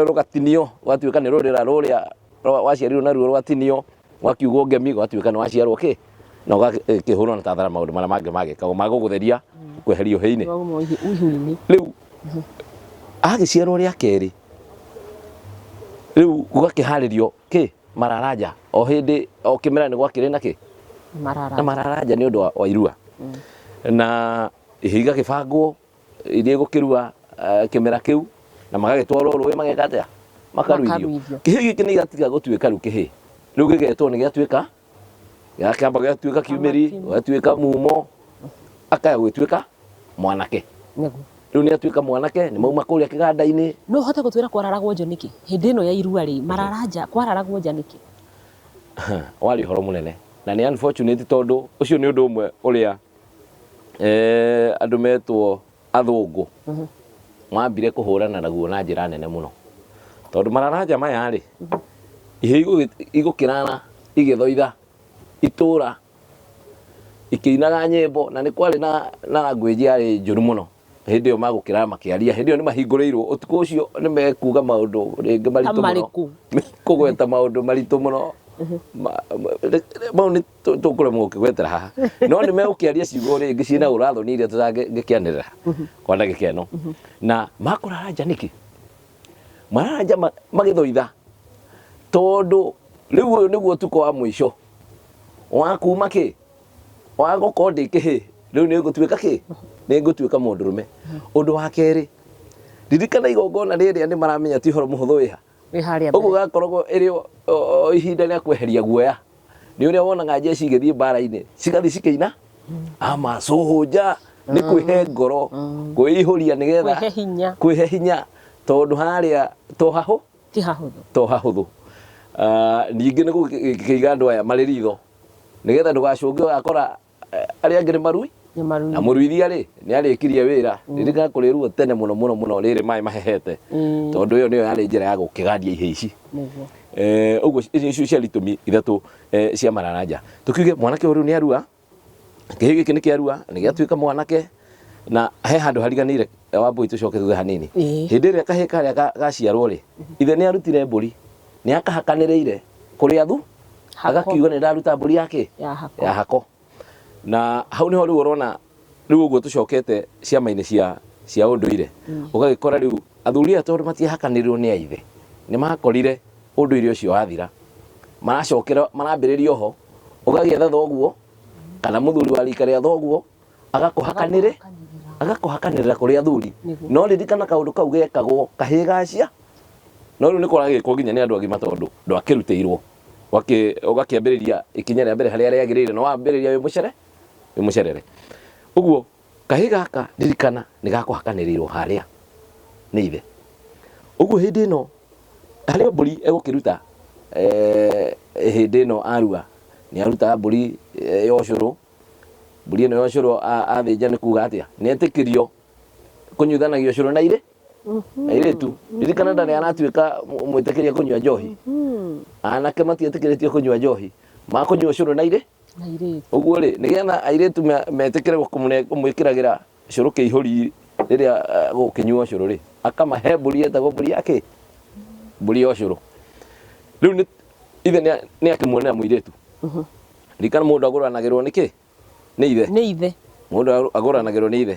rũgatinio, rũgatuĩka nĩ rũrĩra rũrĩa waciarirwo naruo rwatinio, gwakiugwo ngemi, gwatuĩka nĩ waciarwo kĩ, na ũgakĩhũrwo na tathara, maũndũ marĩa mangĩ magĩkagwo ma gũgũtheria kweheria ũhĩ-inĩ. Wauma ihu-inĩ. Rĩu agĩciarwo rĩa kerĩ, rĩu gũgakĩharĩrio kĩ mararanja, o hĩndĩ o kĩmera nĩ gwakĩrĩ na kĩ marara na mararanja nĩ ũndũ wa irua, na ihiga igagĩbangwo iria igũkĩrua kĩmera kĩu, na magagĩtwarwo rũĩ, mageka atĩa, makaruithio. Makaruithio. Kĩhĩ gĩkĩ nĩ gĩatiga gũtuĩka rĩu kĩhĩ, rĩu gĩgetwo nĩ gĩatuĩka, gĩakĩamba gĩgatuĩka kiumĩri, gĩgatuĩka mumo, akaya gũgĩtuĩka mwanake. Nĩguo. Rĩu nĩ atuĩka mwanake, nĩ mauma kũrĩa kĩganda-inĩ. No ũhote gũtwĩra kwararagwo nja nĩkĩ hĩndĩ ĩno ya irua rĩ, mararanja kwararagwo nja nĩkĩ? Warĩ ũhoro mũnene na nĩ unfortunate, tondũ ũcio nĩ ũndũ ũmwe ũrĩa andũ metwo athũngũ mambire kũhũrana naguo na njĩra nene mũno, tondũ mararanja maya rĩ, ihĩ igũkĩrara igĩthoitha itũra. Ikĩinaga nyĩmbo na nĩ kwarĩ na language yarĩ njũru mũno hĩndĩ ĩyo magũkĩra makĩaria. Hĩndĩ ĩyo nĩ mahingũrĩirwo ũtukũ ũcio, nĩ mekuga maũndũ rĩngĩ maritũ mũno, kũgweta maũndũ maritũ mũno. Mau nĩ tũkũremwo gũkĩgwetera haha, no nĩ megũkĩaria ciugo rĩngĩ ciĩna ũrathoni iria tũtangĩkĩanĩrĩra kwa ndagĩka ĩno. Na makũrara nja nĩkĩ? Marara nja magĩthoitha tondũ rĩu ũyũ nĩguo ũtukũ wa mũico wa kuma kĩ wa gũkorwo ndĩ kĩhĩ, rĩu nĩ ngũtuĩka kĩ, nĩ ngũtuĩka mũndũrũme. Ũndũ wa kerĩ, ririkana igongona rĩrĩa nĩ maramenya ti ũhoro mũhũthũ wĩha wĩ harĩa ũguo mbere. Gakoragwo ĩrĩ o ihinda rĩa kweheria guoya. Nĩ ũrĩa wonaga njeci igĩthiĩ mbara-inĩ cigathiĩ cikĩina ama cũhũnja, nĩ kwĩhe ngoro, kwĩihũria nĩgetha kwĩhe hinya. Kwĩhe hinya tondũ harĩa to hahũ ti hahũthũ. To hahũthũ. Ah, ningĩ nĩ gũkĩiga andũ aya marĩ ritho nĩgetha ndũgacũnge ũgakora arĩa angĩ nĩ marui nĩ marui. Na mũruithia rĩ, nĩ arĩkirie wĩra. Ririkana kũrĩ ruo tene mũno mũno mũno rĩrĩ maĩ mahehete, tondũ ĩyo nĩyo yarĩ njĩra ya gũkĩgandia ihĩ ici. Ũguo icio icio ciarĩ itũmi ithatũ cia mararanja. Tũkiuge mwanake ũyũ rĩu nĩ arua, kĩhĩ gĩkĩ nĩ kĩarua, nĩ gĩatuĩka mwanake, na he handũ hariganĩire. Wambũi, tũcoke thutha hanini. Hĩndĩ ĩrĩa kahĩ karĩa gaciarwo rĩ, ithe nĩ arutire mbũri, nĩ akahakanĩrĩire kũrĩ athu, agakiuga nĩ ndaruta mbũri yake ya hako. Ya hako. Na hau niho rĩu ũrona rĩu ũguo tũcokete ciama-inĩ cia ũndũire, ũgagĩkora rĩu athuri aya tondũ matiahakanĩrĩrwo nĩ aithe, nĩ makorire ũndũire ũcio wathira, maracokera marambĩrĩria oho, ũgagĩetha thoguo kana mũthuri wa rika rĩa thoguo agakũhakanĩrĩ agakũhakanĩrĩra kũrĩ athuri. No ririkana kaũndũ kau gekagwo kahĩĩ gacia, no rĩu nĩ kũragĩkwo nginya nĩ andũ agima tondũ ndwakĩrutĩirwo. Ũgakĩambĩrĩria ikinya rĩa mbere harĩa rĩagĩrĩire, no wambĩrĩria wĩ mũcere wĩ mũcerere ũguo. Kahĩĩ gaka, ririkana, nĩ gakũhakanĩrĩirwo harĩa nĩ ithe. Ũguo hĩndĩ ĩno harĩa mbũri egũkĩruta, hĩndĩ ĩno arua nĩ aruta mbũri ya ũcũrũ. Mbũri ĩno ya ũcũrũ athĩnja nĩ kuga atĩa? Nĩ etĩkĩrio kũnyuithanagia ũcũrũ na irĩ na airĩtu. Ririkana ndarĩ aratuĩka mwĩtĩkĩria kũnyua njohi. Anake matietĩkĩrĩtio kũnyua njohi, makũnyua ũcũrũ na irĩ na irĩtu. Ũguo rĩ, nĩgetha airĩtu metĩkĩre kũmwĩkĩragĩra cũrũ kĩihũri rĩrĩa gũkĩnyuo ũcũrũ rĩ, akamahe mbũri yetagwo mbũri ya kĩ, mbũri ya ũcũrũ. Rĩu nĩ ithe nĩ akĩmuonera mũirĩtu. Ririkana mũndũ agũranagĩrwo nĩ kĩ? Nĩ ithe. Nĩ ithe. Mũndũ agũranagĩrwo nĩ ithe.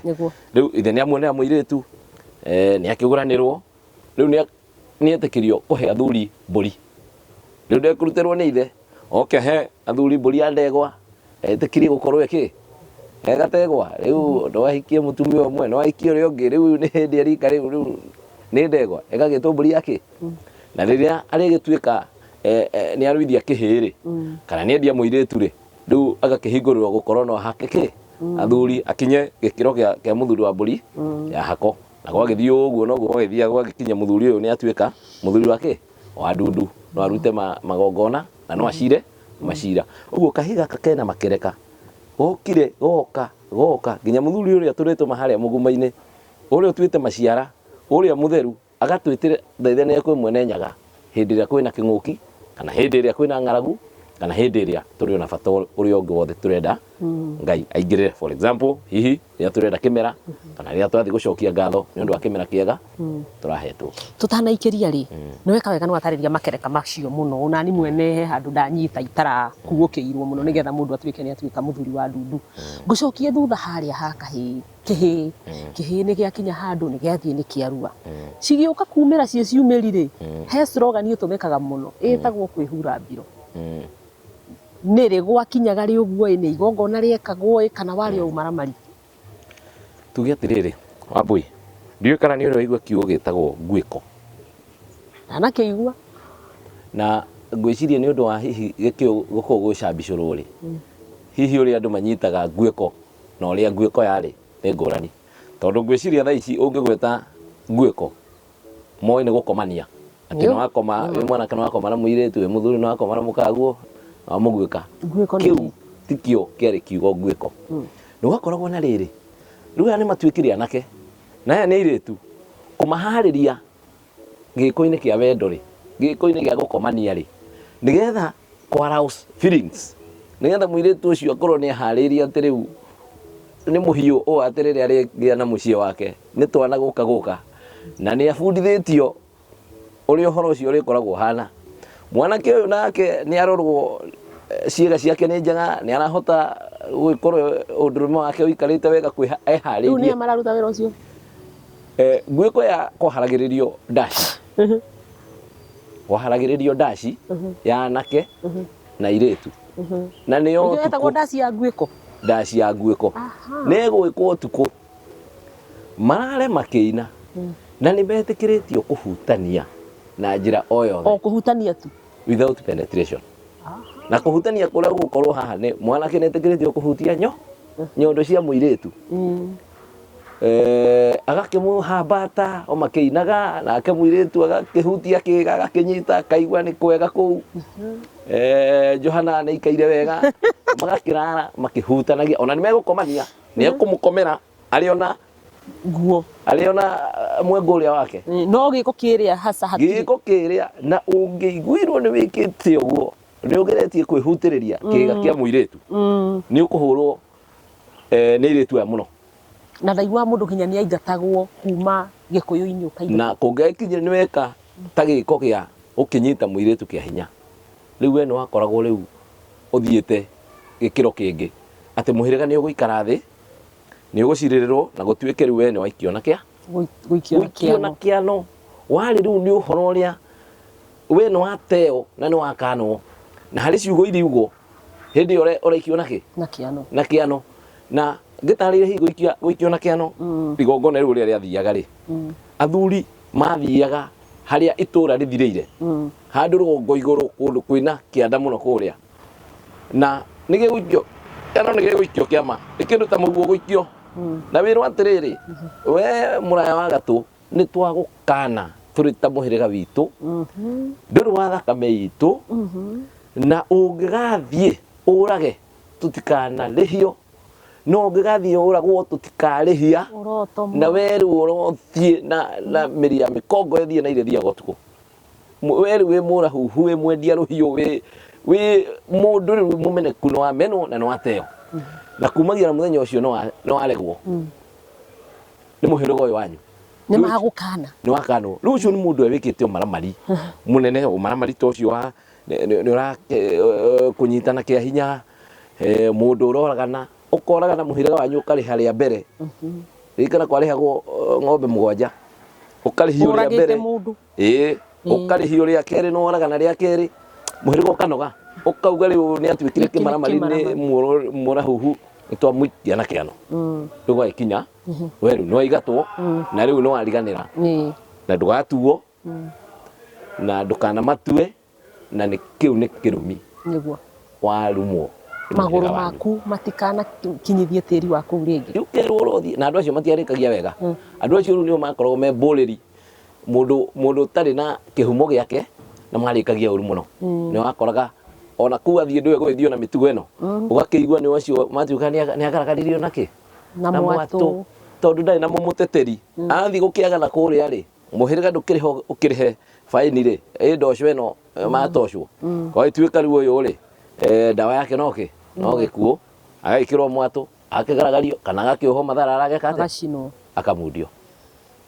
Rĩu ithe nĩ amuonera mũirĩtu, nĩ akĩgũranĩrwo. Rĩu nĩ etĩkĩrio kũhe athuri mbũri. Rĩu ndekũrutĩrwo nĩ ithe, oke he athuri mbũri ya ndegwa, etĩkirie gũkorwo ĩkĩ egategwa. Rĩu no ahikie mũtumia ũmwe, no ahikie ũrĩa ũngĩ. Rĩu nĩ hĩndĩ ya rika rĩu, rĩu nĩ ndegwa ĩgagĩtwo mbũri ya kĩ. Na rĩrĩa arĩgĩtuĩka nĩ aruithia kĩhĩ rĩ, kana nĩ endia mũirĩtu rĩ, rĩu agakĩhingũrĩrwo gũkorwo no hake kĩ athuri, akinye gĩkĩro kĩa mũthuri wa mbũri ya hako. Na gwagĩthiĩ ũguo noguo gwagĩthiaga gwagĩkinya mũthuri ũyũ nĩ atuĩka mũthuri wa kĩ, wa ndundu, no arute magongona na no acire macira. Ũguo kahĩ gaka kena makereka gokire goka goka nginya mũthuri ũrĩa tũrĩtũma harĩa mũguma-inĩ, ũrĩa ũtuĩte maciara, ũrĩa mũtheru agatwĩtĩre thaithanĩre kwĩ Mwene Nyaga hĩndĩ ĩrĩa kwĩna kĩng'ũki, kana hĩndĩ ĩrĩa kwĩna ng'aragu, kana hĩndĩ ĩrĩa tũrĩ ona bata ũrĩa ũngĩ wothe tũrenda Ngai aingĩrĩre. For example, hihi rĩrĩa tũrenda kĩmera, kana rĩrĩa twathiĩ gũcokia ngatho nĩ ũndũ wa kĩmera kĩega tũrahetwo. Tũtanaikĩria rĩ, nĩ weka wega nĩ watarĩria makereka macio mũno. Ona ni mwene he handũ ndanyita itarakuũkĩirwo mũno nĩgetha mũndũ atuĩke nĩ atuĩka mũthuri wa ndundu. Ngũcokie thutha harĩa ha kahĩĩ. Kĩhĩĩ, kĩhĩĩ nĩ gĩakinya handũ nĩ gĩathiĩ nĩ kĩarua, cigĩũka kumĩra ciĩ ciumĩri rĩ, he slogan ĩtũmĩkaga mũno ĩtagwo kwĩhura mbiro. Nĩ rĩ gwakinyaga rĩ ũguo ĩ, nĩ igongona rĩekagwo ĩ, kana warĩ o ũmaramari? Tuge atĩrĩrĩ, Wambui, ndiũĩ kana nĩ ũrĩ waigua kiugo gĩtagwo nguĩko. Ndanakĩigua. Na ngwĩciria nĩ ũndũ wa hihi gĩkĩo gũkorwo gwĩcambicũrwo rĩ, hihi ũrĩa andũ manyitaga nguĩko na ũrĩa nguĩko yarĩ nĩ ngũrani. Tondũ ngwĩciria thaa ici ũngĩgweta nguĩko, moĩ nĩ gũkomania. Atĩ nĩ wakoma, wĩ mwanake nĩ wakoma na mũirĩtu, wĩ mũthuri nĩ wakoma na mũkaguo, na wamũguĩka. Nguĩko nĩ Kĩu kĩ? tikĩo kĩarĩ kiugo nguĩko. Nĩ gwakoragwo na rĩrĩ, rĩu aya nĩ matuĩkire anake, na aya nĩ airĩtu, kũmaharĩria gĩko-inĩ kĩa wendo rĩ, gĩko-inĩ gĩa gũkomania rĩ, nĩgetha kũ arouse feelings. Nĩgetha mũirĩtu ũcio akorwo nĩ aharĩirie atĩ rĩu nĩ mũhiũ ũũ atĩ rĩrĩa arĩgĩa na mũciĩ wake nĩ twana gũka gũka, na nĩ abundithĩtio ũrĩa ũhoro ũcio ũrĩkoragwo ũhana. Mwanake ũyũ nake nĩ arorwo ciĩga ciake nĩ njega, nĩ arahota gũgĩkorwo ũndũrũme wake ũikarĩte wega Rĩu eharĩirie. nĩa mararuta wĩra ũcio? Nguĩko ya kwaharagĩrĩrio ndaci, kwaharagĩrĩrio ndaci ya anake na airĩtu, na nĩyo Nĩkĩo yetagwo ũtukũ. ndaci ya nguĩko. Ndaci ya nguĩko nĩ ĩgwĩkwo ũtukũ, marare makĩina, na nĩ metĩkĩrĩtio kũhutania na njĩra o yothe. O kũhutania tu. Without penetration. Na kũhutania kũrĩa gũgũkorwo haha nĩ mwanake nĩ etĩkĩrĩtio kũhutia nyondo cia mũirĩtu, agakĩmũhambata o makĩinaga, nake mũirĩtu agakĩhutia kĩga, agakĩnyita, akaigua nĩ kwega kũu. Johana nĩ aikaire wega, magakĩrara makĩhutanagia, ona nĩ megũkomania, nĩ ekũmũkomera arĩ ona nguo, arĩ ona mwengo ũrĩa wake. No gĩko kĩrĩa haca hatirĩ. Gĩko kĩrĩa, na ũngĩiguirwo nĩ wĩkĩte ũguo, nĩ ũgeretie kwĩhutĩrĩria kĩga kĩa mũirĩtu, nĩ ũkũhũrwo nĩ airĩtu aya mũno. Na ndaigua mũndũ nginya nĩ aingatagwo kuma gĩkũyũ-inĩ ũkaingatwo. Na kũngĩgĩkinyire nĩ weka ta gĩko gĩa gũkĩnyita mũirĩtu kĩa hinya, rĩu we nĩ wakoragwo rĩu ũthiĩte gĩkĩro kĩngĩ, atĩ mũhĩrĩga nĩ ũgũikara thĩ, nĩ ũgũcirĩrĩrwo na gũtuĩke rĩu we nĩ waikio na kĩa Gũikio na gũikio na kĩano. Kĩano warĩ rĩu nĩ ũhoro ũrĩa we nĩ wateo na nĩ wakanwo, na harĩ ciugo iriugwo hĩndĩ ĩyo ũraikio na kĩ Na kĩano. Na kĩano. Na ngĩtarĩrie hihi gũikio na kĩano, igongona rĩu ũrĩa rĩathiaga rĩ, athuri mathiaga harĩa itũra rĩthirĩire, handũ rũgongo igũrũ, kũndũ kwĩna kĩanda mũno kũrĩa, na nĩ gĩgũikio kĩano, nĩ gĩgũikio kĩama, nĩ kĩndũ ta mũguo gũikio, na wĩrwo atĩrĩrĩ, we mũraya wa gatũ, nĩ twagũkana tũrĩ ta mũhĩrĩga witũ, ndũrĩ wa thakame itũ, na ũngĩgathiĩ ũrage tũtikanarĩhio, no ũngĩgathiĩ ũragwo tũtikarĩhia. Ũroto. Na we rĩu ũrothiĩ na mĩri ya mĩkongo ĩthiĩ na irĩthiaga ũtukũ. We rĩu wĩ mũrahuhu, wĩ mwendia rũhiũ, wĩ mũndũ rĩu mũmeneku, nĩ wamenwo na nĩ wateo, na kumagia na mũthenya ũcio nĩ waregwo nĩ mũhĩrĩga ũyũ wanyu. Nĩ magũkana. Nĩ wakanwo. Rĩu ũcio nĩ mũndũ ũrĩa wĩkĩte ũmaramari mũnene, ũmaramari ta ũcio wa nĩ ũra kũnyitana kĩa hinya, mũndũ ũroragana, ũkoragana mũhĩrĩga wanyu ũkarĩha rĩa mbere. Ririkana kwarĩhagwo ng'ombe 7, ũkarĩhio rĩa Ũragĩte mbere. Mũndũ. Ĩĩ, ũkarĩhio rĩa kerĩ, nĩ woragana rĩa kerĩ, mũhĩrĩga ũkanoga, ũkauga rĩu nĩ atuĩkire Gĩkĩ nĩ kĩmaramari, nĩ kĩmaramari. mũrahuhu, nĩ twamũikia na kĩano. Rĩu gwagĩkinya we rĩu nĩ waigatwo, na rĩu nĩ wariganĩra, na ndũgatuo na ndũkanamatue, na nĩ kĩu nĩ kĩrumi. Nĩguo. Warumwo nĩ Magũrũ mũhĩrĩga wanyu. Maku matikanakinyithie tĩri wa kũu rĩngĩ. Rĩu kerwo ũrothiĩ na andũ acio matiarĩkagia wega. Andũ acio rĩu nĩo makoragwo me mbũrĩri, mũndũ ũtarĩ na kĩhumo gĩake, na marĩkagia ũru mũno. Nĩ wakoraga ona kũu athiĩ ndũĩ gũgĩthiĩ na mĩtugo ĩno, ũgakĩigua nĩ acio matuĩka nĩ agaragaririo nakĩ na na mwatũ. Mwatũ, tondũ ndarĩ na mũmũteteri. Athiĩ gũkĩagana kũrĩa rĩ, mũhĩrĩga ndũkĩrĩho ũkĩrĩhe baini rĩ, ĩ ndoco ĩno matocwo gwagĩtuĩka rĩu ũyũ rĩ, ndawa yake no kĩ no gĩkuũ, agagĩkĩrwo mwatũ, akĩgaragario kana agakĩohwo matharara, ageka atĩa? Agacinwo. Akamundio.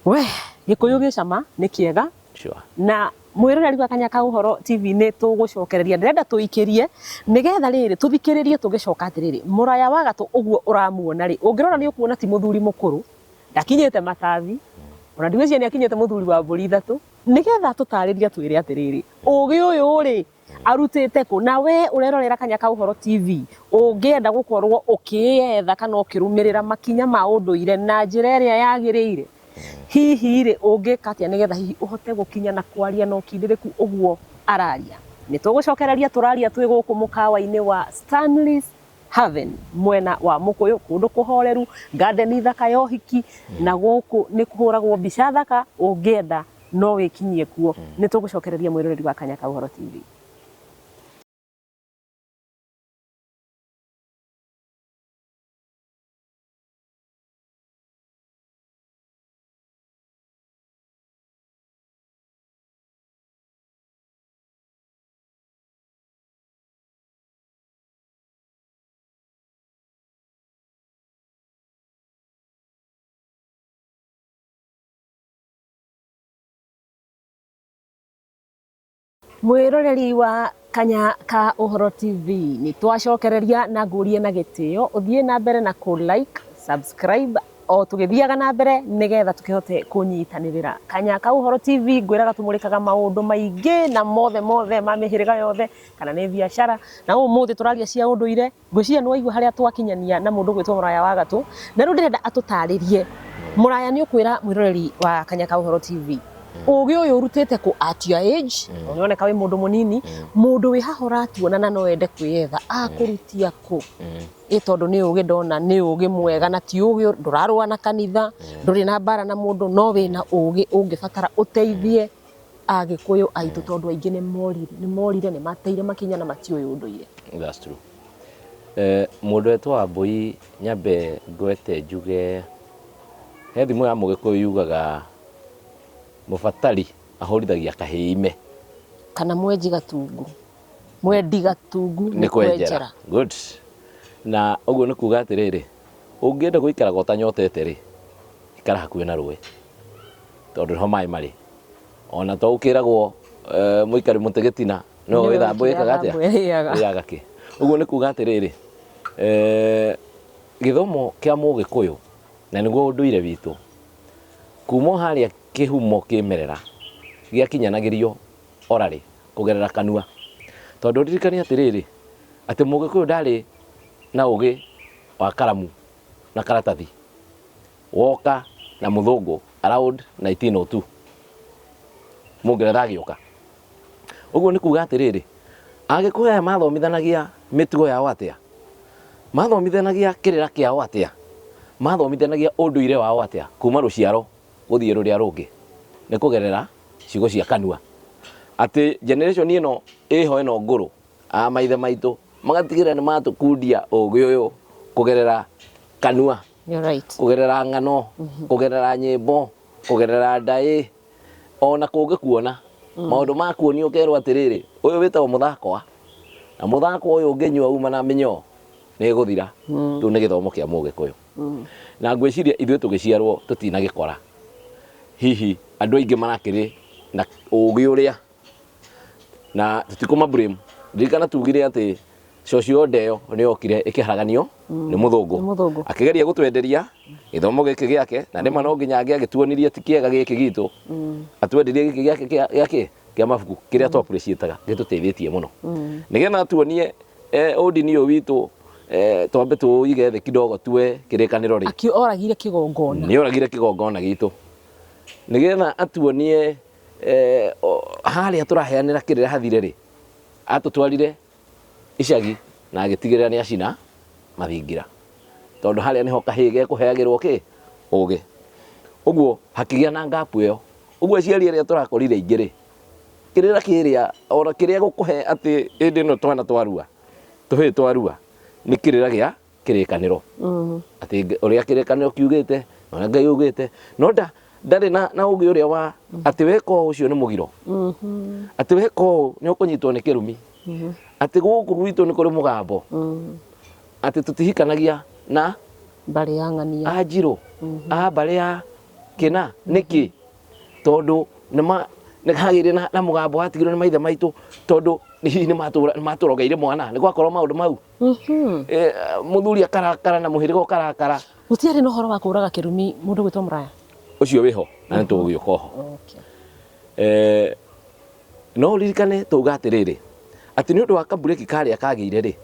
We gĩkũyũ gĩcama nĩ kĩega. Sure. Na mwĩroreri wa Kanya ka Ũhoro TV, nĩ tũgũcokereria, ndĩrenda tũikĩrie nĩgetha rĩrĩ tũthikĩrĩrie tũgĩcoka atĩrĩrĩ, mũraya wa gatũ ũguo ũramuona rĩ, ũngĩrora nĩ ũkuona ti mũthuri mũkũrũ, ndakinyĩte matathi, ona ndigwĩciria nĩ akinyĩte mũthuri wa mbũri 3, nĩgetha tũtarĩrie twĩre atĩrĩrĩ, ũgĩ ũyũ rĩ arutĩte kũ? Na we ũrerorera Kanya ka Ũhoro TV, ũngĩenda gũkorwo ũkĩyetha kana ũkĩrũmĩrĩra makinya ma ũndũire na njĩra ĩrĩa yagĩrĩire, hihi rĩ ũngĩka atĩa nĩgetha hihi ũhote gũkinya na kwaria na ũkindĩrĩku ũguo araria? Nĩ tũgũcokereria, tũraria twĩ gũkũ mũkawa-inĩ wa Stanley's Haven mwena wa Mũkũyũ, kũndũ kũhoreru, garden thaka ya ũhiki, na gũkũ nĩ kũhũragwo mbica thaka. Ũngĩenda no wĩkinyie kuo. Nĩ tũgũcokereria, mwĩroreri wa Kanya ka Ũhoro TV. Mwĩroreri wa Kanya ka Ũhoro TV, nĩ twacokereria na ngũrie na gĩtĩo ũthiĩ na mbere na kũ like, subscribe o tũgĩthiaga na mbere nĩgetha tũkĩhote kũnyitanĩrĩra. Kanya ka Ũhoro TV ngwĩraga tũmũrĩkaga maũndũ maingĩ na mothe mothe ma mĩhĩrĩga yothe kana nĩ biacara, na ũmũthĩ tũraria cia ũndũire. Ngwĩciria nĩ waigua harĩa twakinyania na mũndũ ũgwĩtwo Mũraya wa Gatũ, na rĩu ndĩrenda atũtarĩrie. Mũraya nĩ ũkwĩra mwĩroreri wa Kanya ka Ũhoro TV, ũgĩ ũyũ ũrutĩte kũ at your age, mm. Ũroneka wĩ mũndũ mũnini, mũndũ wĩ haha ũratuona na no ende kwĩyetha, akũrutia kũ? Ĩ tondũ nĩ ũgĩ ndona nĩ ũgĩ mwega na ti ũgĩ ndũrarũa na kanitha, ndũrĩ na mbara na mũndũ, no wĩna ũgĩ ũngĩbatara ũteithie Agĩkũyũ aitũ tondũ aingĩ nĩ morire, nĩ morire, nĩ mateire makinya na matiũĩ ũndũire. That's true. Eh, mũndũ wetwo Wambũi nyambe ngwete njuge he thimo ya mũgĩkũyũ yugaga mũbatari ahũrithagia kahĩĩ ime. Kana mwenji gatungu. Mwendi gatungu nĩ kwenjera. Good. Na ũguo nĩ kuga atĩrĩrĩ, ũngĩenda gũikaraga ũtanyotete rĩ, ikara hakuhĩ na rũĩ tondũ nĩho maĩ marĩ. Ona to ũkĩragwo mũikari mũtĩ gĩtina no Nĩwe wĩthambũ wiki ĩkaga atĩa? thambũ ĩrĩaga. Ĩrĩaga kĩ. Ũguo nĩ kuga atĩrĩrĩ, gĩthomo kĩa mũgĩkũyũ na nĩguo ũndũire witũ kuma o harĩa kĩhumo kĩmerera gĩakinyanagĩrio orarĩ kũgerera kanua. Tondũ ririkane atĩrĩrĩ, atĩ mũgĩkũyũ ndarĩ na ũgĩ wa karamu na karatathi. Woka na mũthũngũ around 1902 mũngeretha agĩũka. Ũguo nĩ kuga atĩrĩrĩ, Agĩkũyũ aya mathomithanagia mĩtugo yao atĩa? Mathomithanagia kĩrĩra kĩao atĩa? Mathomithanagia ũndũire wao atĩa kuma rũciaro gũthiĩ rũrĩa rũngĩ? Nĩ kũgerera ciugo cia kanua. Atĩ generation ĩno ĩho ĩno ngũrũ, a maithe maitũ magatigĩrĩra nĩ matũkundia ũgĩ ũyũ kũgerera kanua. You're right. Kũgerera ng'ano, kũgerera nyĩmbo, kũgerera ndaĩ, ona kũngĩ kuona maũndũ ma kuonio ũkerwo atĩrĩrĩ, ũyũ wĩtagwo mũthakwa, na mũthakwa ũyũ ũngĩnyua uma na mĩnyoo nĩ ĩgũthira. Kĩu nĩ gĩthomo kĩa mũgĩkũyũ. Na ngwĩciria ithuĩ tũgĩciarwo tũtinagĩkora hihi andũ aingĩ marakĩrĩ na ũgĩ ũrĩa, na tũtikũma blame. Ririkana tugire atĩ cocio ndeo nĩ yokire ĩkĩharaganio nĩ mũthũngũ. Nĩ mũthũngũ. Akĩgeria gũtwenderia gĩthomo gĩkĩ gĩake, na nĩma no nginya angĩagĩtuonirie ti kĩega gĩkĩ gitũ, atwenderie gĩkĩ gĩake gĩa kĩ kĩa mabuku kĩrĩa tũ appreciate-aga gĩtũteithĩtie mũno, nĩgetha atuonie ũndini ũyũ witũ, twambe tũige thĩ kidogo tue kĩrĩkanĩro rĩ. Akĩoragire kĩgongona. Nĩ oragire kĩgongona gitũ nĩgetha atuonie harĩa tũraheanĩra kĩrĩra hathire rĩ, atũtwarire icagi na agĩtigĩrĩra nĩ acina mathingira, tondũ harĩa nĩho kahĩĩ gekũheagĩrwo kĩ ũgĩ. Ũguo hakĩgĩa na gap ĩyo. Ũguo aciari arĩa tũrakorire aingĩ rĩ, kĩrĩra kĩrĩa ona kĩrĩa gũkũhe atĩ hĩndĩ ĩno twana twarua, tũhĩĩ twarua, nĩ kĩrĩra gĩa kĩrĩkanĩro. Atĩ ũrĩa kĩrĩkanĩro kiugĩte, ũrĩa Ngai augĩte, no ndarĩ na ũgĩ ũrĩa wa atĩ weka ũũ ũcio nĩ mũgiro. Atĩ weka ũũ nĩ ũkũnyitwo nĩ kĩrumi. Atĩ gũkũ gwitũ nĩ kũrĩ mũgambo. Atĩ tũtihikanagia na mbarĩ ya ng'ania, a njirũ, a mbarĩ ya kĩna. Nĩkĩ? Tondũ nĩ hagĩire na mũgambo watigirwo nĩ maithe maitũ, tondũ hihi nĩ matũrogeire mwana, nĩ gwakorwo maũndũ mau. Mũthuri akarakara na mũhĩrĩga ũkarakara. Gũtiarĩ na ũhoro wa kũraga kĩrumi mũndũ gwĩtwo Mũraya? Ũcio wĩho na nĩ tũgũgĩũka oho. No ũririkane tauga atĩrĩrĩ, atĩ nĩ ũndũ wa kambureki karĩa kagĩire rĩ,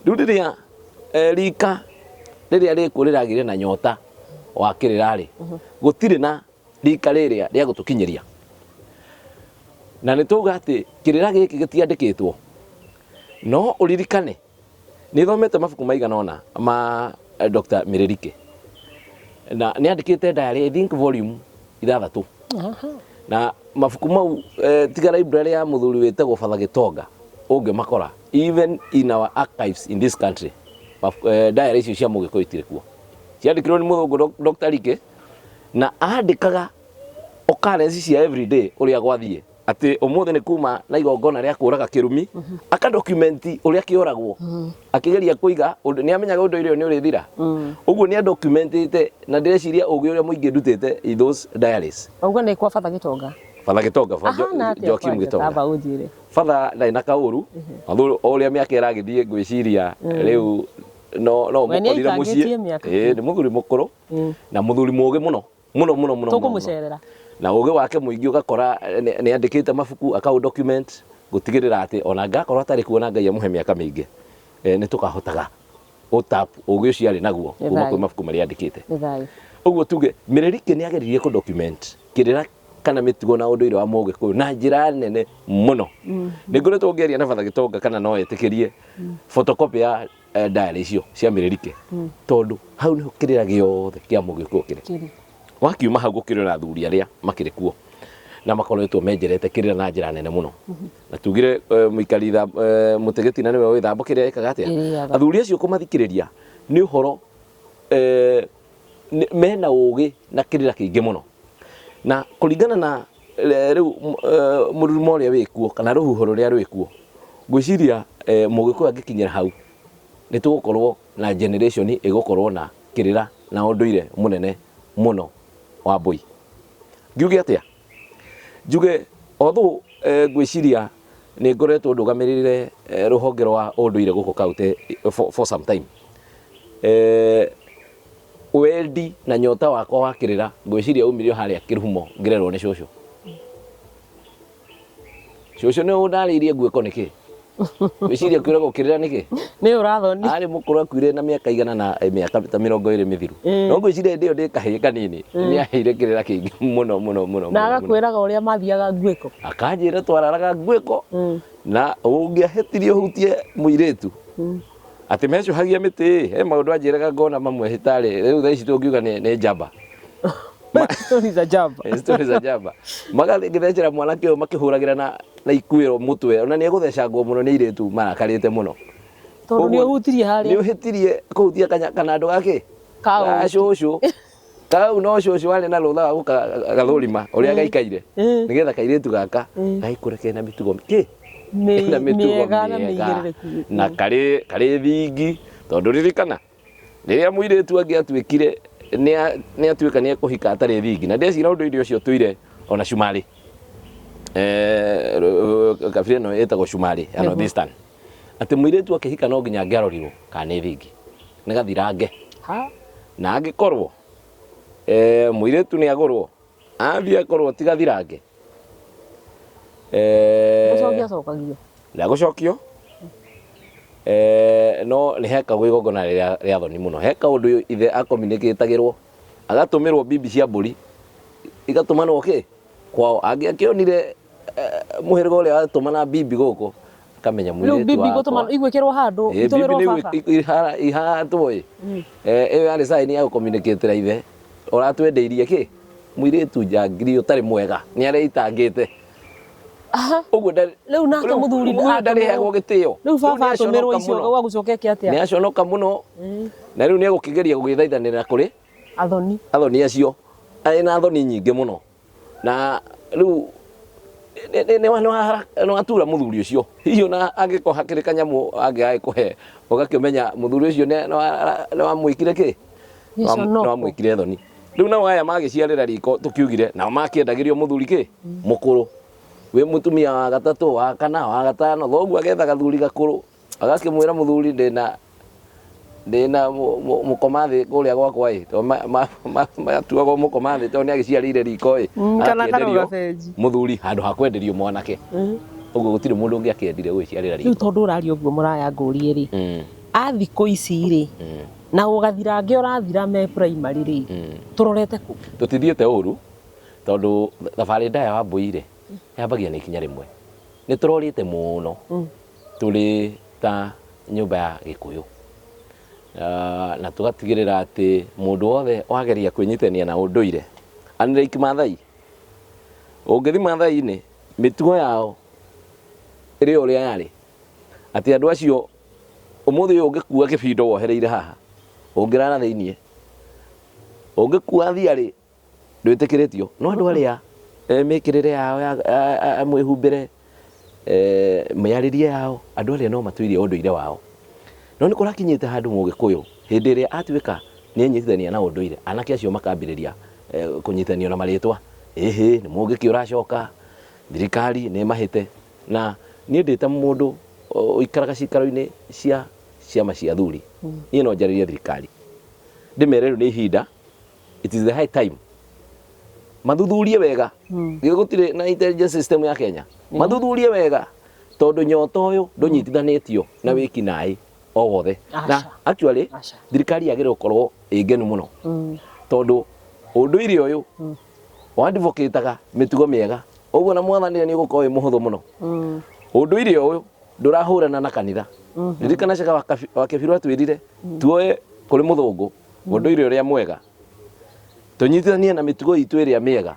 rĩu rĩrĩa rika rĩrĩa rĩkuo rĩragĩire na nyota wa kĩrĩra rĩ, gũtirĩ na rika rĩrĩa rĩa gũtũkinyĩria. Na nĩ tauga atĩ kĩrĩra gĩkĩ gĩtiandĩkĩtwo. No ũririkane nĩ thomete mabuku maigana ũna ma Dr. Mĩrĩrike, na nĩ andĩkĩte diary, I think volume 6. Na mabuku mau tiga library ya mũthuri wĩtagwo Father Gĩtonga ũngĩmakora even in our archives in this country, diary icio cia mũgĩkũyũ itirĩ kuo. Ciandĩkirwo nĩ mũthũngũ Dr. Rike, na andĩkaga occurrence cia everyday ũrĩa gwathiĩ, atĩ ũmũthĩ nĩ kuma na igongona rĩa kũraga kĩrumi, aka document ũrĩa kĩoragwo, akĩgeria kũiga ũndũ nĩ amenyaga ũndũ ũrĩa nĩ ũrĩthira. Ũguo nĩ adocumentĩte, na ndĩreciria ũgĩ ũrĩa mũingĩ ndutĩte in those diaries. Ũguo nĩ kwa Father Gĩtonga. Father Gĩtonga, Ahana atĩa Joakim kwanja? Gĩtonga. Tamba ũnjĩre. Batha ndarĩ na kaũru, although o ũrĩa mĩaka ĩragĩthiĩ ngwĩciria rĩu no We nĩ mũkorire mũciĩ. aikangĩtie mĩaka. Ĩĩ, nĩ mũthuri mũkũrũ na mũthuri mũũgĩ mũno mũno mũno mũno mũno. Tũkũmũcerera. Na ũgĩ wake mũingĩ ũgakora nĩ andĩkĩte mabuku akaũ document gũtigĩrĩra atĩ ona ngakorwo atarĩ kuo na Ngai amũhe mĩaka mĩingĩ, nĩ tũkahotaga gũtap ũgĩ ũcio arĩ naguo Nĩ kuma thayũ. kwĩ mabuku marĩa andĩkĩte. Nĩ thayũ. Ũguo tuge Mĩrĩrike nĩ ageririe kũ document kĩrĩra kana mĩtugo na ũndũire wa Mũgĩkũyũ na njĩra nene mũno. Nĩ ngoretwo ngĩaria na Batha Gĩtonga kana no etĩkĩrie photocopy ya diary icio cia Mĩrĩrike, tondũ hau nĩho kĩrĩra gĩothe kĩa Mũgĩkũyũ kĩrĩ. Kĩrĩ. Wakiuma hau gũkĩrĩ na athuri arĩa makĩrĩ kuo na makoretwo menjerete kĩrĩra na njĩra nene mũno. Na tugire mũikari mũtĩ gĩtina nĩwe ũĩ thambo kĩrĩa ĩkaga atĩa. Ĩrĩaga. Athuri acio kũmathikĩrĩria nĩ ũhoro mena ũgĩ na kĩrĩra kĩingĩ mũno. Na kũringana na rĩu mũrurumo ũrĩa wĩkuo kana rũhuho rũrĩa rwĩkuo, ngwĩciria Mũgĩkũyũ angĩkinyĩra hau nĩ tũgũkorwo na generation ĩgũkorwo na kĩrĩra na ũndũire mũnene mũno wa mbũi. Ngiuge atĩa? Njuge although ngwĩciria nĩ ngoretwo ndũgamĩrĩire rũhonge rwa ũndũire gũkũ kaunti for some time. Wendi na nyota wakwa wa kĩrĩra ngwĩciria umire o harĩa kĩrumo ngĩrerwo nĩ cũcũ. Cũcũ nĩ ũndarĩirie nguĩko nĩkĩ? Ngwĩciria kwĩragwo kĩrĩra nĩkĩ? Nĩ ũrathoni. Arĩ mũkũrũ akuire na mĩaka igana na mĩaka ta 20 mĩthiru. No ngwĩciria hĩndĩ ĩyo ndĩ kahĩĩ kanini nĩ aheire kĩrĩra kĩingĩ mũno mũno mũno Na mũno, mũno. agakwĩraga ũrĩa mathiaga nguĩko. Akanjĩra twararaga nguĩko na ũngĩahĩtirie ũhutie mũirĩtu atĩ mecũhagia mĩtĩ, he maũndũ anjĩraga ngona mamwe hĩtarĩ rĩu thaa ici tũngiuga nĩ njamba. Stories za jamba. Stories za njamba. Magagĩthecera mwanake ũyũ makĩhũragĩra na ikuĩro mũtwe, ona nĩ egũthecangwo mũno nĩ airĩtu marakarĩte mũno. Tondũ nĩ ũhutirie harĩa. Nĩ ũhĩtirie kũhutia kanandũ gake? Kau. Ga cũcũ. Kau no cũcũ warĩ na rũtha wa gũgathũrima ũrĩa gaikaire. Nĩgetha kairĩtu gaka gagĩkũre kena mĩtugo kĩ? Kena mĩtugo Mĩega na mĩega. mĩigĩrĩrĩku. Na karĩ thingi, tondũ ririkana rĩrĩa mũirĩtu angĩatuĩkire nĩ atuĩka nĩ ekũhika atarĩ thingi, na ndeciria ũndũire ũcio tũire ona cumarĩ. Kabira ĩno ĩtagwo cumarĩ ya North Eastern. Atĩ mũirĩtu akĩhika no nginya angĩarorirwo kana nĩ thingi, nĩ gathirange. Ha? Na angĩkorwo mũirĩtu nĩ agũrwo, athiĩ akorwo ti gathirange. Gũcokia acokagio. Ndagũcokio. No nĩ hekagwo igongona rĩa thoni mũno. He kaũndũ ithe akomunicatagĩrwo, agatũmĩrwo bibi cia mbũri, igatũmanwo kĩ? Kwao. Angĩakĩonire mũhĩrĩga ũrĩa watũmana bibi gũkũ, akamenya Rĩu mũirĩtu bibi wakwa. igũtũmanwo, igwĩkĩrwo handũ, Ĩ, itũmĩrwo bibi baba. nĩ ihatwo ĩ. Ĩyo yarĩ sign ya gũcommunicatĩra ithe. Ũratwendeirie kĩ? Mũirĩtu njangiri ũtarĩ mwega, nĩ areitangĩte. Aha. Ũguo ndarĩ Rĩu nake rĩu mũthuri mũthuri ndarĩheagwo gĩtĩo. Rĩu baba Rĩu atũmĩrwo nĩaconoka icio mũno. gwagũcoka eke atĩa? Nĩ aconoka mũno. Na rĩu nĩ egũkĩgeria gũgĩthaithanĩra kũrĩ Athoni. Athoni acio. Arĩ na athoni nyingĩ mũno. Na rĩu nĩ watura mũthuri ũcio. Hihi ona angĩkorwo hakĩrĩ kanyamũ angĩgagĩkũhe, ũgakĩmenya mũthuri ũcio nĩ wamwĩkire kĩ? Gĩconoko. Nĩ wamwĩkire thoni. Rĩu nao aya magĩciarĩra riko tũkiugire, nao makĩendagĩrio mũthuri kĩ? Mũkũrũ. Wĩ mũtumia wa gatatũ, wa kana, wa gatano, thoguo agetha gathuri gakũrũ. Agakĩmwĩra mũthuri ndĩna mũkoma thĩ kũrĩa gwakwa ĩ, tondũ matuagwo mũkoma thĩ tondũ nĩ agĩciarĩire riko ĩ. Kana Agakĩenderio karũga benji. mũthuri handũ ha kwenderio mwanake. Ũguo gũtirĩ mũndũ ũngĩ akĩendire gwĩciarĩra Rĩu riko. tondũ ũraria ũguo mũraya ngũrie rĩ, a thikũ ici rĩ, na ũgathirange ũrathira me primary rĩ, tũrorete kũ? Tũtithiĩte ũru, tondũ thabarĩ ndaya wa mbũi rĩ, yambagia na ikinya rĩmwe. Nĩ tũrorĩte mũno tũrĩ ta nyũmba ya Gĩkũyũ. Na tũgatigĩrĩra atĩ mũndũ wothe wageria kwĩnyitania na ũndũire, unlike Maathai. Ũngĩthiĩ Maathai-inĩ, mĩtugo yao ĩrĩ o ũrĩa yarĩ. Atĩ andũ acio ũmũthĩ ũyũ ũngĩkua kĩbindo wohereire haha, ũngĩrara thĩiniĩ. Ũngĩkua thiarĩ, ndwĩtĩkĩrĩtio. No andũ arĩa mĩkĩrĩre yao ya mwĩhumbĩre, mĩarĩrie yao, andũ arĩa no matũirie ũndũire wao. No nĩ kũrakinyĩte handũ Mũgĩkũyũ, hĩndĩ ĩrĩa atuĩka nĩ enyitithania na ũndũire, anake acio makambĩrĩria kũnyitanio na marĩtwa. Ĩhĩ, nĩ Mũgĩkĩ ũracoka, thirikari nĩ ĩmahĩte. Na Niĩ ndĩ ta mũndũ ũikaraga cikaro-inĩ cia ciama cia athuri, niĩ no njarĩrie thirikari ndĩmere rĩu nĩ ihinda, it is the high time mathuthurie wega. Githĩ gũtirĩ na intelligence system ya Kenya? Mathuthurie wega, tondũ nyota ũyũ ndũnyitithanĩtio na wĩkinaĩ o wothe. Na Aca. actually Aca. thirikari yagĩrĩirwo gũkorwo ĩ ngenu mũno, tondũ ũndũire ũyũ wadvocataga mĩtugo mĩega ũguo na mwathanĩre nĩ ũgũkorwo wĩ mũhũthũ mũno. Ũndũire ũyũ ndũrahũrana na kanitha. Ririkana Ceka wa Kĩbiru atwĩrire tuoe kũrĩ mũthũngũ ũndũire ũrĩa mwega, tũnyitithanie na mĩtugo itũ ĩrĩa mĩega.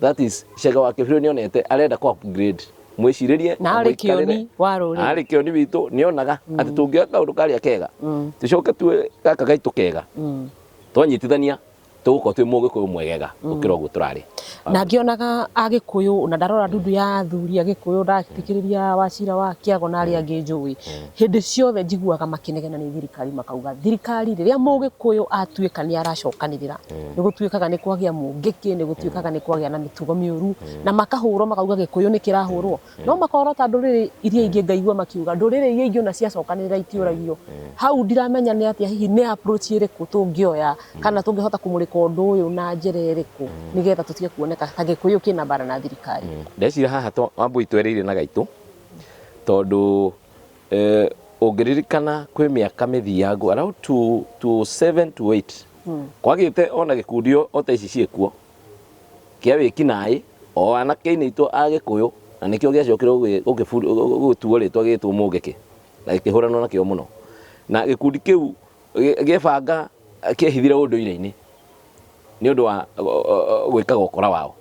That is, Ceka wa Kĩbiru nĩonete arenda kũ upgrade mwĩcirĩrie. Na arĩ mũikarĩre. Kĩoni wa rũrĩrĩ. Arĩ kĩoni witũ, nĩonaga atĩ tũngĩoya kaũndũ karĩa kega, tũcoke tuoe gaka gaitũ kega, twanyitithania tũgũkorwo twĩ mũgĩkũyũ mwegega gũkĩra ũguo tũrarĩ. Na ngĩonaga Agĩkũyũ, na ndarora ndundu ya athuri Agĩkũyũ, ndathikĩrĩria Wacira wa Kĩago na arĩa angĩ njũĩ, hĩndĩ ciothe njiguaga makĩnegena nĩ thirikari, makauga thirikari rĩrĩa Mũgĩkũyũ atuĩka nĩ aracokanĩrĩra, nĩ gũtuĩkaga nĩ kwagĩa mũngĩkĩ, nĩ gũtuĩkaga nĩ kwagĩa na mĩtugo mĩũru, na makahũrwo, makauga Gĩkũyũ nĩ kĩrahũrwo. No makorota ndũrĩrĩ iria ingĩ, ngaigua makiuga ndũrĩrĩ iria ingĩ ona ciacokanĩrĩra itiũragio. Hau ndiramenya nĩ atĩa, hihi nĩ approach ĩrĩkũ tũngĩoya, kana tũngĩhota kũmũrĩka ũndũ ũyũ na njĩra ĩrĩkũ, nĩgetha tũtige kuoneka ta Gĩkũyũ kĩna mbara na thirikari? Ndeciria haha Wambui twereire na gaitũ, tondũ ũngĩririkana kwĩ mĩaka mĩthiangu around 2 to 7 to 8, kwagĩte ona gĩkundi o ta ici ciĩkuo kĩa wĩkinaĩ o anake-inĩ aitũ a Gĩkũyũ, na nĩkĩo gĩacokire gũtuo rĩtwa gĩtwo mũngĩkĩ na gĩkĩhũranwo nakĩo mũno. Na gĩkundi kĩu gĩebanga kĩehithire ũndũire-inĩ nĩ ũndũ wa gwĩkaga ũkora wao.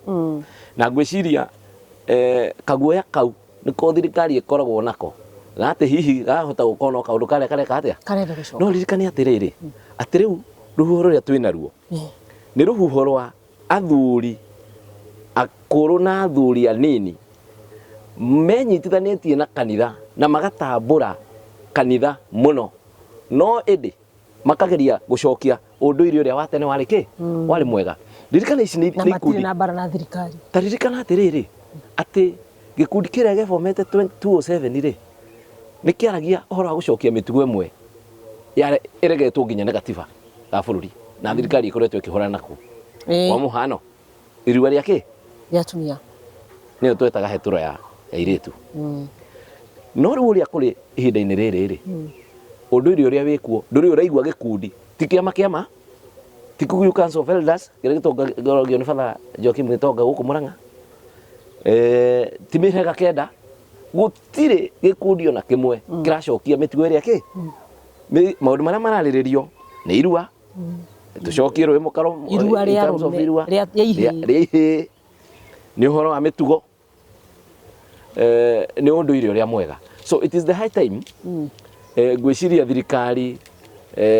Na ngwĩciria kaguoya kau nĩko thirikari ĩkoragwo nako, ga atĩ hihi gahota gũkorwo no kaũndũ karĩa kareka atĩa. Karenda gũcoka. No ririkane atĩrĩrĩ, atĩ rĩu rũhuho rũrĩa twĩ naruo nĩ rũhuho rwa athuri akũrũ na athuri anini menyitithanĩtie na kanitha na magatambũra kanitha mũno, no ĩndĩ makageria gũcokia ũndũire ũrĩa wa tene warĩ kĩ warĩ mwega. Ririkana ici nĩ na nĩ matirĩ ikundi na mbara na thirikari. Ta ririkana atĩrĩrĩ, atĩ gĩkundi kĩrĩa gĩbomete 207 rĩ, nĩ kĩaragia ũhoro wa gũcokia mĩtugo ĩmwe ĩregetwo nginya nĩ gatiba ga bũrũri na thirikari ĩkoretwo ĩkĩhũrana nako. Kwa mũhano, irua rĩa kĩ Rĩa atumia. Nĩyo twetaga hetũro ya airĩtu. No rĩu ũrĩa kũrĩ ihinda-inĩ rĩrĩ rĩ, ũndũire ũrĩa wĩkuo ndũrĩ ũraigua gĩkundi ti kĩama kĩama ti Kikuyu Council of Elders kĩrĩa gĩtongoragio nĩ Father Joachim Gĩtonga gũkũ Murang'a, ti mĩhĩrĩga kenda, gũtirĩ gĩkundi ona kĩmwe kĩracokia mĩtugo ĩrĩa kĩ. Maũndũ marĩa mararĩrĩrio nĩ irua, tũcokie rũĩ mũkaro Irua in rĩa terms of arũme, irua rĩa ihĩĩ. Rĩa ihĩĩ, nĩ ũhoro wa mĩtugo, nĩ ũndũire ũrĩa mwega. So it is the high time, ngwĩciria thirikari,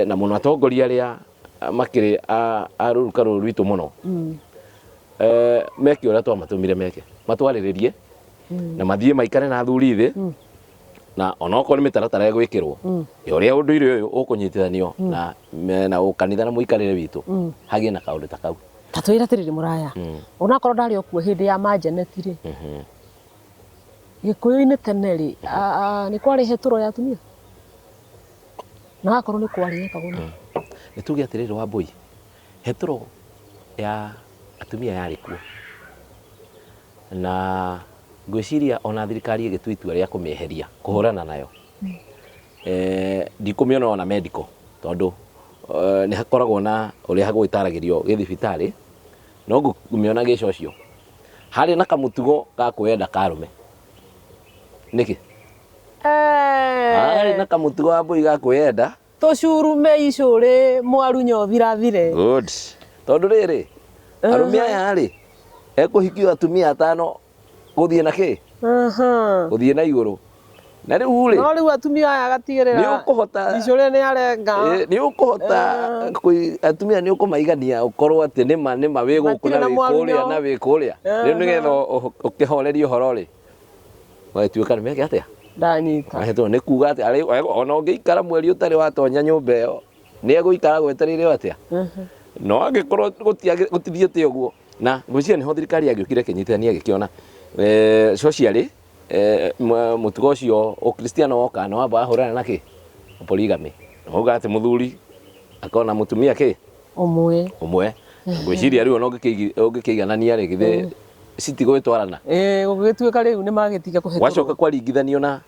na mũno atongoria arĩa makĩrĩ a rũruka rũrũ rwitũ mũno, meke ũrĩa twamatũmire meke, matwarĩrĩrie na mathiĩ maikare na athuri thĩ, na onokorwo nĩ mĩtaratara ĩgwĩkĩrwo ya ũrĩa ũndũire ũyũ ũkũnyitithanio na ũkanitha na mũikarĩre witũ, hagĩe na kaũndũ ta kau. Ta twĩre atĩrĩrĩ, mũraya, onakorwo ndarĩ o kuo hĩndĩ ya manjeneti rĩ, Gĩkũyũ-inĩ tene rĩ, nĩ kwarĩ hetũro ya atumia? Na wakorwo nĩ kwarĩ, yekagwo nĩ Nĩ tuge atĩrĩrĩ Wambũi, hetũro ya atumia yarĩ kuo, na ngwĩciria ona thirikari ĩgĩtua itua rĩa kũmĩeheria, kũhũrana nayo, ndikũmĩona ona medical, tondũ nĩ hakoragwo na ũrĩa gũgĩtaragĩrio gĩthibitarĩ, no ngũmĩona gĩcocio harĩ na kamũtugo ga kwĩyenda ka arũme. Nĩkĩ harĩ na kamũtugo wa mbũi ga kwĩyenda? Tũcurume icũrĩ mwarunya ũthirathire. Good. Tondũ rĩrĩ, arũme aya rĩ, ekũhikio atumia atano gũthiĩ na kĩ gũthiĩ na igũrũ, na rĩu rĩ No rĩu atumia aya agatigĩrĩra Nĩ ũkũhota- icũrĩ nĩ arenga. Nĩ ũkũhota atumia nĩ ũkũmaigania, ũkorwo atĩ nĩma nĩma wĩ gũkũ Matirĩ na na wĩ mwarunya. kũrĩa na wĩ kũrĩa. Rĩu nĩgetha ũkĩhorerie ũhoro rĩ, ũgagĩtuĩka nĩ meke atĩa? Ndanyita. Ahetwo nĩ kuga atĩ ona ũngĩikara mweri ũtarĩ watonya nyũmba ĩyo, nĩ egũikara gwetereire o atĩa. No angĩkorwo gũtithiĩte ũguo, na ngwĩciria nĩho thirikari yagĩũkire ĩkĩnyitithania, ĩgĩkĩona socially. Mũtugo ũcio ũkristiano woka nĩ wamba wahũrana na kĩ polygamy. Mauga atĩ mũthuri akorwo na mũtumia kĩ Ũmwe. Ũmwe. Ngwĩciria rĩu ona ũngĩkĩiganania rĩ, githĩ citigũgĩtwarana? Ĩĩ, gũgĩtuĩka rĩu nĩ magĩtiga kũhetũrwo. Gwacoka kwaringithanio na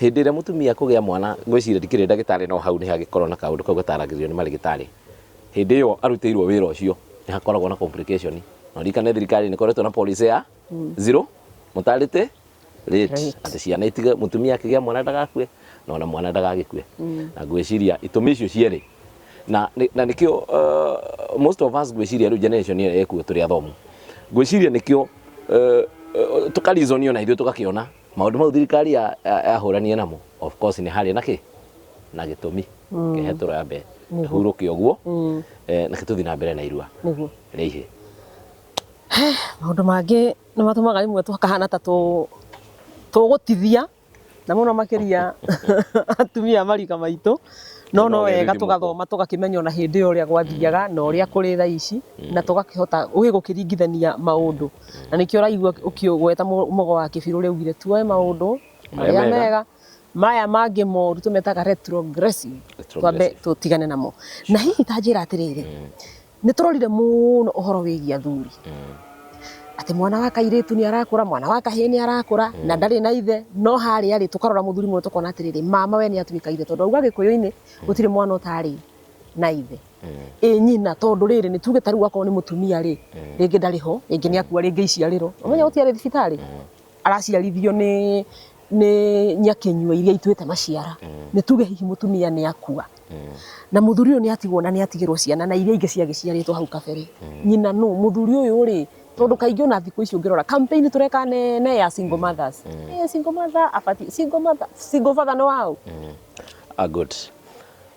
hĩndĩ ĩrĩa mũtumia kũgĩa mwana, ngwĩciria ndikĩrĩ ndagĩtarĩ, no hau nĩ hagĩkorwo na kaũndũ kau gataragĩrio nĩ marĩgĩtarĩ. Hĩndĩ ĩyo arutĩirwo wĩra ũcio nĩ hakoragwo na complication, na ũririkane thirikari nĩ ĩkoretwo na policy ya zero mortality rate, atĩ ciana itige, mũtumia akĩgĩa mwana ndagakue na ona mwana ndagagĩkue. Na ngwĩciria itũmi icio cierĩ na nĩkĩo most of us, ngwĩciria rĩu generation ĩrĩa ĩkuo tũrĩ athomu, ngwĩciria nĩkĩo tũkarizonio na ithuĩ tũgakĩona maũndũ mau thirikari yahũranie namo. Of course nĩ harĩ na kĩ na gĩtũmi kĩhetũro ya mbere hurũke ũguo, na tũthiĩ na mbere na irua rĩa ihĩ. Maũndũ mangĩ nĩ matũmaga rĩmwe tũkahana ta tũgũtithia na mũno makĩria atumia a marika maitũ, no No no wega gĩthithimũko. Tũgathoma, tũgakĩmenya ona hĩndĩ ĩyo ũrĩa gwathiaga na ũrĩa kũrĩ thaa ici, na tũgakĩhota ũgĩ gũkĩringithania maũndũ, na nĩkĩo ũraigua ũkĩgweta mũgo wa kĩbirũ ũrĩa ugire tuoe maũndũ marĩa marĩa mega. Mega, maya mangĩ moru tũmetaga retrogressive, twambe Retrogressive. Tũtigane namo. Na hihi ta njĩra atĩrĩrĩ, nĩ tũrorire mũno ũhoro wĩgiĩ athuri, atĩ mwana wa kairĩtu nĩ arakũra, mwana wa kahĩĩ nĩ arakũra na ndarĩ na ithe, no harĩa rĩ, tũkarora mũthuri mũno, tũkona atĩrĩrĩ, mama we nĩ atuĩka ithe, tondũ auga gĩkũyũ-inĩ gũtirĩ mwana ũtarĩ na ithe ĩ nyina, tondũ rĩrĩ, nĩ tuge ta rĩu akorwo nĩ mũtumia rĩ, rĩngĩ ndarĩ ho, rĩngĩ nĩ akua, rĩngĩ iciarĩro ũmenya gũtiarĩ thibitarĩ, araciarithio nĩ nyakĩnyua iria ituĩte maciara. Nĩ tuge hihi mũtumia nĩ akua na mũthuri ũyũ nĩ atigwo na nĩ atigĩrwo ciana na iria ingĩ ciagĩciarĩtwo hau kabere, nyina nũ mũthuri ũyũ rĩ? Tondũ kaingĩ ona thikũ ici ũngĩrora campaign tũreka nene ya single mothers, single mother abatiĩ, single mother, single father nĩ waũ? Ah, good.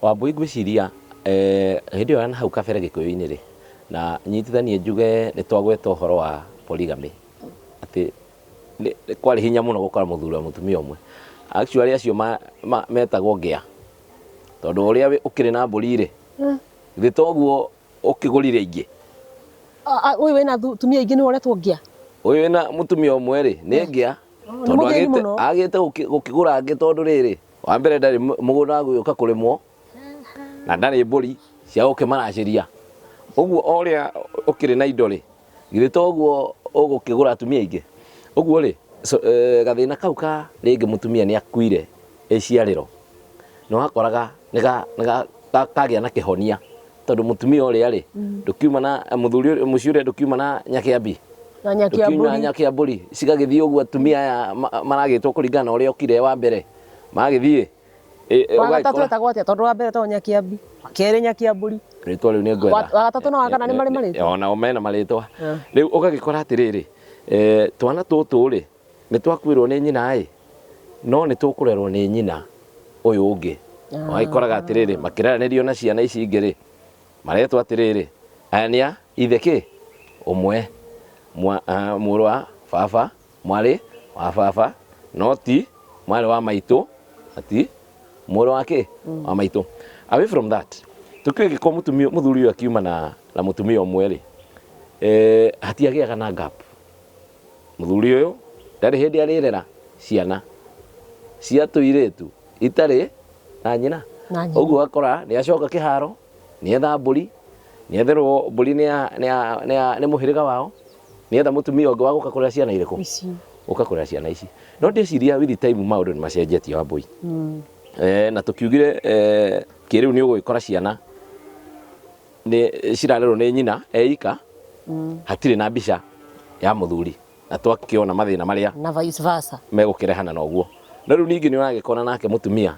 Wambui, ngwĩciria hĩndĩ ĩyo na hau kabere gĩkũyũ-inĩ rĩ, na nyitithanie njuge nĩ twagweta ũhoro wa polygamy, atĩ kwarĩ hinya mũno gũkora mũthuri wa mũtumia ũmwe. Actually acio metagwo ngĩa, tondũ ũrĩa ũkĩrĩ na mbũri rĩ, githĩ toguo ũkĩgũrire ingĩ? Ah, ah, ũyũ wĩna tumia aingĩ nĩ woretwo ngĩa? Ũyũ wĩna mũtumia ũmwe rĩ, nĩ ngĩa. Nĩ tondũ mũthĩni agĩte mũno. Agĩte gũkĩgũra angĩ, tondũ rĩrĩ, wa mbere ndarĩ mũgũnda wa gũgĩũka kũrĩmwo na ndarĩ mbũri cia gũkĩmaracĩria. Ũguo o ũrĩa ũkĩrĩ na indo rĩ, githĩ toguo ũgũkĩgũra atumia aingĩ? Ũguo rĩ, so, gathĩna kau ka rĩngĩ mũtumia nĩ akuire ĩciarĩro, nĩ wakoraga nĩ kagĩa na kĩhonia, tondũ mũtumia ũrĩa rĩ, ndũkiuma na mũthuri mũciĩ ũrĩa, ndũkiuma na nyakĩambi na nyaki ya ndũkiuma mbũri. Nyaki ya mbũri cigagĩthiĩ ũguo. Atumia aya maragĩtwo kũringana na ũrĩa okire wa mbere, magĩthiĩ. Wa gatatũ Ũgagĩkora- etagwo atĩa? Tondũ wa mbere etagwo nyakĩambi, wa kerĩ nyakĩambũri. Rĩtwa rĩu nĩ ngwetha. Wa gatatũ na wa kana nĩ marĩ marĩtwa? Ona o mena marĩtwa. Rĩu ũgagĩkora atĩrĩrĩ, twana tũtũ rĩ, nĩ twakuĩrwo nĩ nyina ĩ, no nĩ tũkũrerwo nĩ nyina ũyũ ũngĩ. Ũgagĩkoraga atĩrĩrĩ, makĩreranĩrio na ciana ici ingĩ rĩ, maretwo atĩrĩrĩ, aya nĩ a ithe kĩ ũmwe, mũrũ wa baba, mwarĩ wa baba, no ti mwarĩ wa maitũ na ti mũrũ wa kĩ wa maitũ. Away from that, tũkiuge gĩkorwo mũtumia, mũthuri ũyũ akiuma na mũtumia ũmwe rĩ, hatiagĩaga na gap. Mũthuri ũyũ ndarĩ hĩndĩ arĩrera ciana cia tũirĩtu itarĩ na nyina. Na nyina. Ũguo ũgakora nĩ acoka kĩharo, nĩ etha mbũri, nĩ etherwo mbũri nĩ mũhĩrĩga wao, nĩ etha mũtumia ũngĩ wa gũka kũrera ciana irĩkũ? Ici. Ũka kũrera ciana ici. No ndĩciria with time maũndũ nĩ macenjetie, Wambui. Na tũkiugire kĩrĩu nĩ ũgũgĩkora ciana nĩ cirarerwo nĩ nyina eika, hatirĩ na mbica ya mũthuri, na twakĩona mathĩna marĩa na vice versa megũkĩrehana na ũguo. No rĩu ningĩ nĩ ũragĩkora nake mũtumia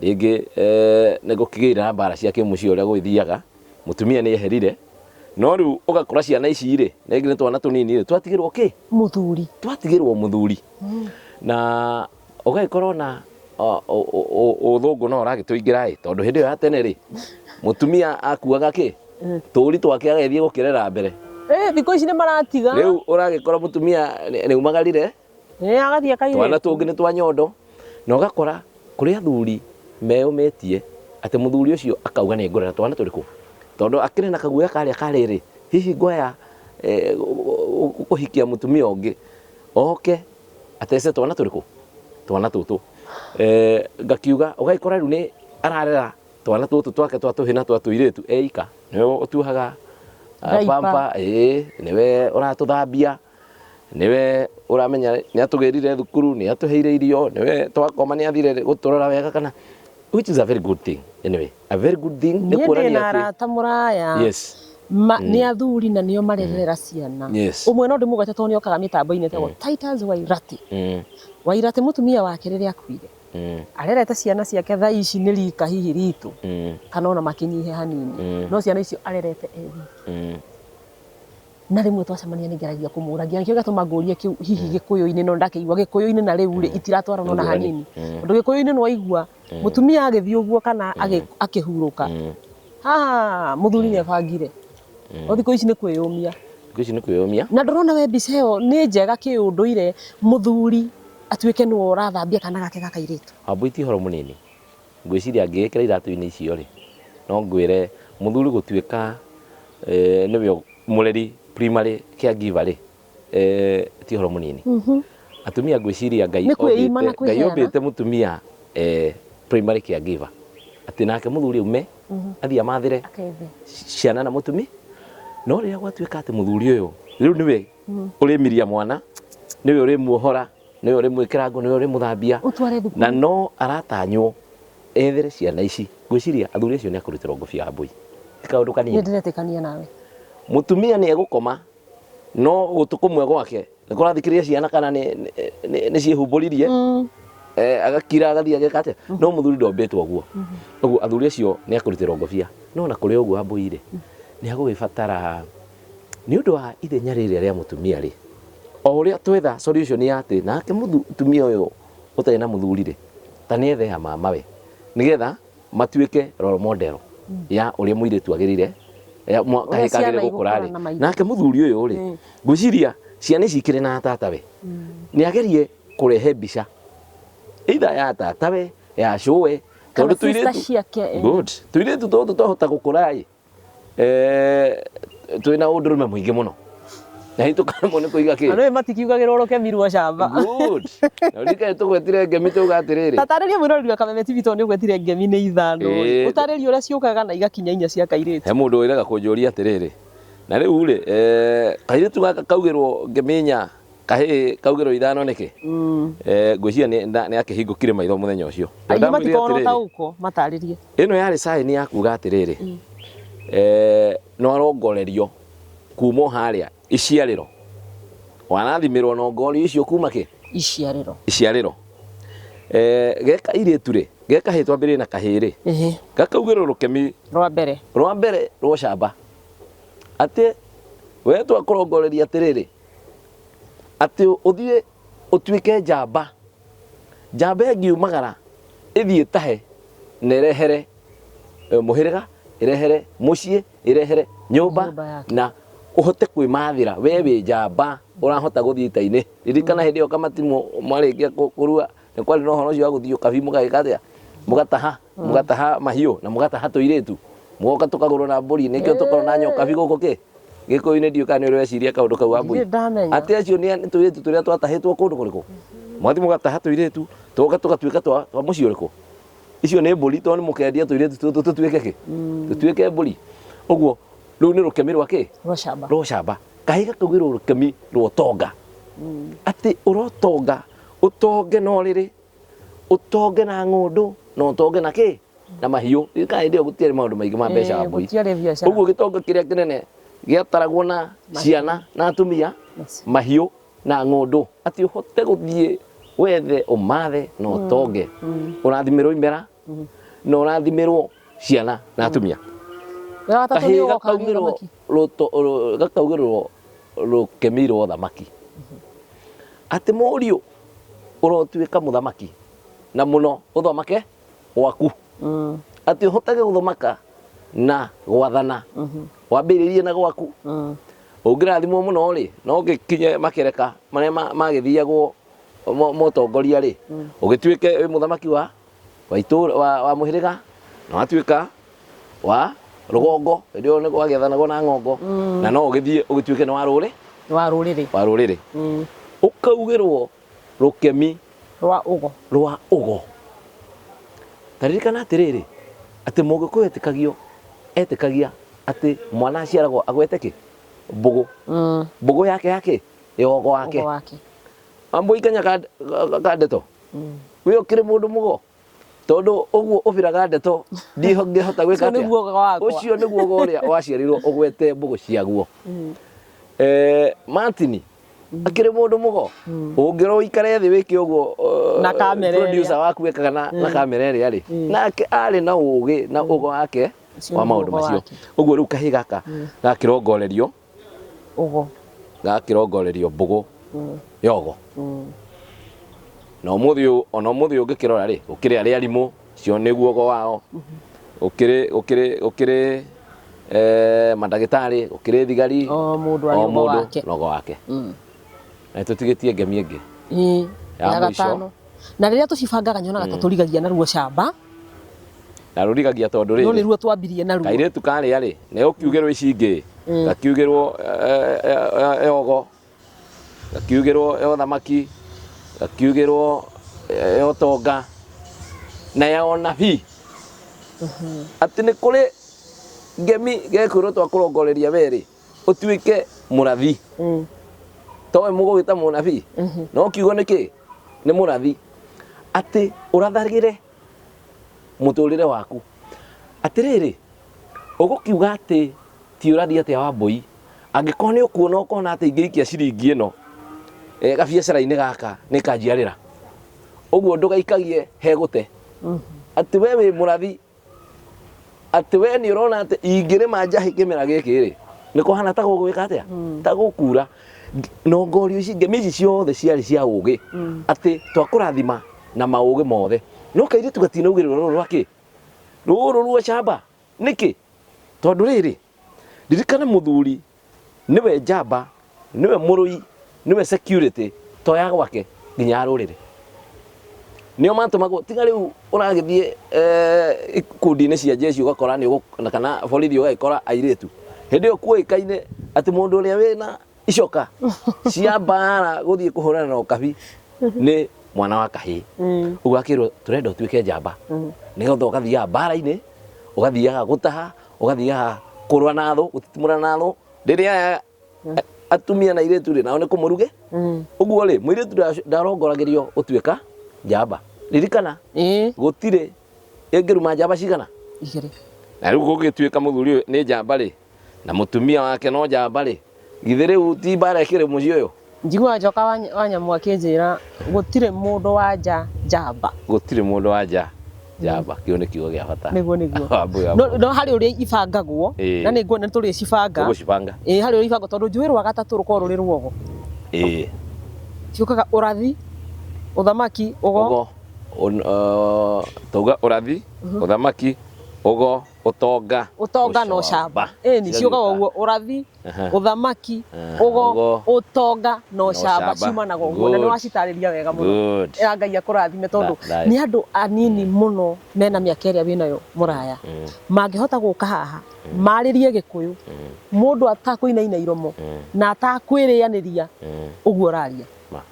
rĩngĩ, nĩ gũkĩgĩire na mbara cia kĩmũciĩ, ũrĩa gũgĩthiaga, mũtumia nĩ eherire, no rĩu ũgakora ciana ici rĩ, rĩngĩ nĩ twana tũnini rĩ, twatigĩrwo kĩ? Mũthuri. Twatigĩrwo mũthuri, na ũgagĩkorwo na ũthũngũ no ũragĩtũingĩra ĩ, tondũ hĩndĩ ĩyo ya tene rĩ, mũtumia akuaga kĩ tũri twake agagĩthiĩ gũkĩrera mbere. Thikũ ici nĩ maratiga. Rĩu ũragĩkora mũtumia nĩ umagarire. Agathiĩ twana akairĩtu. Tũngĩ nĩ twa nyondo, na ũgakora kũrĩ athuri meyũmĩtie atĩ mũthuri ũcio akauga nĩ ngũrera twana tũrĩkũ, tondũ akĩrĩ na kaguoya karĩa karĩrĩ, hihi ngoya kũhikia mũtumia ũngĩ oke. Atece twana tũrĩkũ? Twana tũtũ. Ngakiuga ũgagĩkora rĩu nĩ ararera twana tũtũ twake twa tũhĩ na twa tũirĩtu eika. Nĩwe ũtuohaga Diaper. pamper, ĩĩ, nĩwe ũratũthambia, nĩwe ũramenya nĩ atũgĩrire thukuru, nĩ atũheire irio, nĩwe twakoma nĩ athire gũtũrora wega kana, which is a very good thing anyway, a very good thing nĩ Niĩ ndĩ kuonania na atĩ arata mũraya. Yes. Ma, nĩ athuri na nĩo marerera ciana. Yes. Ũmwe no ndĩmũgwete tondũ nĩ okaga mĩtambo-inĩ etagwo Titus Wairati. Wairati mũtumia wake rĩrĩa akuire. Arerete ciana ciake thaa ici nĩ rika hihi ritũ kana ona makĩnyihe hanini. No ciana icio arerete e wiki. Na rĩmwe twacemania nĩ ngeragia kũmũragia nĩkĩo gĩatũma ngũrie kĩu hihi gĩkũyũ-inĩ no ndakĩigua gĩkũyũ-inĩ na rĩu rĩ itiratwarana ona hanini. Tondũ gĩkũyũ-inĩ nĩ waigua mũtumia agĩthiĩ ũguo kana akĩhurũka haha mũthuri nĩ ebangire. No thikũ ici nĩ kwĩyũmia. Thikũ ici nĩ kwĩyũmia. Na ndũrona we mbica ĩyo nĩ njega kĩũndũire mũthuri atuĩke nĩwe ũrathambia kana gake ga kairĩtu. Wambui ti ũhoro mũnini. Ngwĩciria ngĩĩkĩra iratũ-inĩ icio rĩ, no ngwĩre mũthuri gũtuĩka nĩwe mũreri primary caregiver rĩ, ti ũhoro mũnini. Atumia ngwĩciria Ngai Nĩ kwĩima na ombĩte, Ngai kwĩheana. ombĩte mũtumia primary caregiver. Atĩ nake mũthuri aume athiĩ amathĩre Akethe. ciana na mũtumia. No rĩrĩa gwatuĩka atĩ mũthuri ũyũ rĩu nĩwe ũrĩmiria mwana, nĩwe ũrĩmuohora, nĩwe ũrĩmwĩkĩra nguo, nĩwe ũrĩmũthambia, Ũtware thukuru. na no aratanywo ethere ciana ici. Ngwĩciria athuri acio nĩ akũrutĩrwo ngobia ya mbũi. Ti kaũndũ kanini. Nĩ ndĩretĩkania nawe. Mũtumia nĩ egũkoma no gũtũ kũmwe gwake nĩ kũrathikĩrĩria ciana kana nĩ ciĩhumbũririe. Agakira agathiĩ ageka atĩa. No mũthuri ndombĩtwo ũguo. Ũguo athuri acio nĩ akũrutĩrwo ngobia. No na kũrĩ ũguo Wambũi rĩ, nĩ agũgĩbatara nĩ ũndũ wa ithenya rĩrĩa rĩa mũtumia rĩ, o ũrĩa twetha solution ya atĩ nake mũtumia ũyũ ũtarĩ na mũthuri rĩ, ta nĩ ethe ya mamawe nĩgetha matuĩke role model ya ũrĩa mũirĩtu agĩrĩire ya Ũrĩa kahĩĩ ciana kagĩrĩire gũkũra igũkũra rĩ. na maithe. Nake mũthuri ũyũ rĩ, ngwĩciria ciana ici ikĩrĩ na tatawe nĩ agerie kũrehe mbica either ya tatawe ya cũwe Kana tondũ sister tũirĩtu ciake. Good. Tũirĩtu tũtũ twahota gũkũra ĩ, twĩna ũndũrũme mũingĩ mũno na hihi tũkaremwo nĩ kũiga kĩ. Andũ aya matikiugagĩrwo rũkemi rwa camba. Good. Na ũririkane tũgwetire ngemi tauga atĩrĩrĩ. Ta tarĩria mwĩroreri wa Kameme TV tondũ nĩ ũgwetire ngemi nĩ ithano. Ĩĩ. Ũtarĩrie ũrĩa ciũkaga na igakinya inya cia kairĩtu. He mũndũ wĩraga kũnjũria atĩrĩrĩ, na rĩu rĩ, kairĩtu gaka kaugĩrwo ngemi inya, kahĩĩ kaugĩrwo ithano nĩkĩ? Ngwĩciria nĩ akĩhingũkire maitho mũthenya ũcio. Aingĩ Ndamwĩrire matikoragwo na atĩrĩrĩ, ũtaũko, matarĩrie. Ĩno yarĩ sign ya kuga atĩrĩrĩ, no arongorerio kuma o harĩa iciarĩro. Warathimĩrwo na ngori icio kuma kĩ? Iciarĩro. Iciarĩro. Geka irĩtu rĩ, geka kahĩĩ twambĩrĩrie na kahĩĩ rĩ, gakaugĩrwo rũkemi Rwa mbere. Rwa mbere rwa ũcamba. Atĩ we twakũrongoreria atĩrĩrĩ, atĩ ũthiĩ ũtuĩke njamba. Njamba ĩngiumagara ĩthiĩ tahe na ĩrehere mũhĩrĩga, ĩrehere mũciĩ, ĩrehere nyũmba, Nyũmba yake. na ũhote kwĩmathĩra we wĩ njamba ũrahota gũthiĩ ita-inĩ. Ririkana hĩndĩ ĩyo kamatimũ mwarĩkia kũrua nĩ kwarĩ na ũhoro ũcio wa gũthiĩ ũkabi mũgagĩka atĩa? Mũgataha, mũgataha mahiũ na mũgataha tũirĩtu. Mũgoka tũkagũrwo na mbũri, nĩkĩo tũkoragwo na nyokabi gũkũ kĩ? Gĩkũyũ-inĩ ndiũĩ kana nĩ ũrĩ weciria kaũndũ kau Wambui. Ndirĩ ndamenya. Atĩ acio nĩ tũirĩtu tũrĩa twatahĩtwo kũndũ kũrĩkũ? Mũgathiĩ mũgataha tũirĩtu, tũgoka tũgatuĩka twa mũciĩ ũrĩkũ? Icio nĩ mbũri tondũ nĩ mũkendia tũirĩtu tũtũ tũtuĩke kĩ? Tũtuĩke mbũri. Ũguo rũu nĩ rũkemi rwa kĩ? Rwa ũcamba. Rwa ũcamba. Kahĩĩ gakaugĩrwo rũkemi rwa ũtonga. Atĩ ũrotonga, ũtonge na ũrĩrĩ, ũtonge na ng'ũndũ, na ũtonge na kĩ? Na mahiũ. Ririkana hĩndĩ ĩyo gũtiarĩ maũndũ maingĩ ma mbeca Wambui. Gũtiarĩ biacara. Ũguo gĩtonga kĩrĩa kĩnene gĩataragwo na ciana na atumia, mahiũ na ng'ũndũ. Atĩ ũhote gũthiĩ wethe ũmathe na ũtonge. Ũrathimĩrwo imera na ũrathimĩrwo ciana na atumia. Wĩra wa gatatũ nĩ Kahĩĩ ũgoka nĩ ũthamaki. gakaugĩrwo rũkemi rwa ũthamaki. Atĩ mũriũ ũrotuĩka mũthamaki na mũno ũthamake gwaku. Atĩ ũhotage gũthamaka na gwathana. Wambĩrĩrie na gwaku. Ũngĩrathimwo mũno rĩ, no ũgĩkinye makereka marĩa magĩthiagwo motongoria rĩ, ũgĩtuĩke wĩ mũthamaki wa itũũra, wa mũhĩrĩga, na watuĩka wa rũgongo, hĩndĩ ĩyo nĩ gwagĩathanagwo na ng'ongo, na no ũgĩthiĩ ũgĩtuĩke nĩ wa rũrĩ. Wa rũrĩrĩ. Wa rũrĩrĩ. Ũkaugĩrwo Rũkemi rwa ũgo. Rwa ũgo. Ta ririkana atĩrĩrĩ, atĩ Mũgĩkũyũ etĩkagio, etĩkagia atĩ mwana aciaragwo agwete kĩ? Mbũgũ. Mbũgũ yake ya kĩ? Ya ũgo wake. Ũgo wake. Wambũi kanya ka ndeto. We ũkĩrĩ mũndũ mũgo. Tondũ ũguo ũbiraga ndeto ndingĩhota gwĩka Ũcio atĩa? nĩguo ũgo wakwa. Ũcio nĩguo ũgo ũrĩa waciarirwo ũgwete mbũgũ ciaguo. Martin akĩrĩ mũndũ mũgo. Ũngĩrwo ũikare thĩ wĩke ũguo Na kamera ĩrĩa. Producer waku ekaga na kamera ĩrĩa rĩ, nake arĩ na ũgĩ na ũgo wake Ũcio wa nĩguo maũndũ ũgo macio. wake. Ũguo rĩu kahĩĩ gaka gakĩrongorerio Ũgo. Gakĩrongorerio mbũgũ ya ũgo. Na ũmũthĩ ũyũ, ona ũmũthĩ ũyũ ũngĩkĩrora rĩ, gũkĩrĩ arĩa arimũ, cio nĩguo ũgo wao. Gũkĩrĩ mandagĩtarĩ, gũkĩrĩ thigari. O mũndũ arĩ O ũgo mũndũ wake. na ũgo wake. Na tũtigĩtie ngemi ĩngĩ. Ya Ya mũico. gatano. Na rĩrĩa tũcibangaga nyonaga ta tũrigagia naruo camba. Na rũrigagia tondũ No rĩrĩ. nĩruo twambirie naruo. Kairĩtu karĩa rĩ, nĩ ũkiugĩrwo ici ingĩ, gakiugĩrwo yogo, gakiugĩrwo ya ũthamaki, gakiugĩrwo ya ũtonga, na ya ũnabii. Atĩ nĩ kũrĩ ngemi gekwĩrwo twakũrongoreria we rĩ, ũtuĩke mũrathi. Towe mũgũgĩta mũnabii, no kiugo nĩ kĩ? Nĩ mũrathi. Atĩ ũrathagĩre mũtũrĩre waku. Atĩrĩrĩ, ũgũkiuga atĩ ti ũrathi atĩa Wambũi, angĩkorwo nĩ ũkuona ũkona atĩ ingĩikia ciringi ĩno gabiacara-inĩ gaka nĩ kanjiarĩra. Ũguo ndũgaikagie hegũte. Atĩ we wĩ mũrathi, atĩ we nĩ ũrona atĩ ingĩrĩma njahĩ kĩmera gĩkĩ rĩ, nĩ kũhana ta gũgwĩka atĩa? Ta gũkura. Nongorio ici, ngemi ici ciothe ciarĩ cia ũgĩ. Atĩ twakũrathima na maũgĩ mothe. No kairĩtu gatinaugĩrĩrwo rũrũ rwa kĩ? Rũrũ rwa camba. Nĩkĩ? Tondũ rĩrĩ, ririkana mũthuri nĩwe njamba, nĩwe mũrũi, nĩwe security to ya gwake nginya ya rũrĩrĩ. Nĩo matũmagwo tiga rĩu ũragĩthiĩ ikundi-inĩ cia jeshi ũgakora nĩ kana borithi ũgagĩkora airĩtu. Hĩndĩ ĩyo kuoĩkaine atĩ mũndũ ũrĩa wĩna icoka cia mbara gũthiĩ kũhũrana na ũkabi nĩ mwana wa kahĩĩ. Ũguo akĩrwo tũrenda ũtuĩke njamba. Nĩgetha ũgathiaga mbara-inĩ, ũgathiaga gũtaha, ũgathiaga kũrũa na thũ, gũtitimũrana na thũ. Rĩrĩa aya atumia na airĩtu rĩ, nao nĩ kũmũruge. Ũguo rĩ, mũirĩtu ndarongoragĩrio gũtuĩka njamba. Ririkana, gũtirĩ ĩngĩruma njamba cigana? Igĩrĩ. Na rĩu gũgĩtuĩka mũthuri ũyũ nĩ njamba rĩ, na mũtumia wake no njamba rĩ, githĩ rĩu ti mbara ĩkĩrĩ mũciĩ ũyũ? Njiguaga njoka wa nyamũ akĩnjĩra gũtirĩ mũndũ wa nja njamba. Gũtirĩ mũndũ wa nja njamba, kĩu nĩ kiugo gĩa bata. Nĩguo nĩguo. Wambũi wa No no harĩ ũrĩa ibangagwo na nĩ nguona nĩ tũrĩcibanga. Tũgũcibanga. Ĩĩ harĩ ũrĩa ibangagwo tondũ njũĩ rwa gatatũ rũkoragwo rũrĩ rwogo. Ciũkaga ũrathi, ũthamaki, ũgo. Ũgo. Tauga ũrathi, ũthamaki, ũgo, ũtonga. Ũtonga na ũcamba. Ĩni ciũkaga ũguo ũrathi, ũthamaki, ũgo, ũtonga na ũcamba ciumanaga ũguo na nĩ wacitarĩria wega mũno. Ĩra Ngai akũrathime tondũ nĩ andũ anini mũno mena mĩaka ĩrĩa wĩnayo mũraya mangĩhota gũka haha marĩrie Gĩkũyũ mũndũ atakũinaina iromo na atakwĩrĩanĩria ũguo ũraria.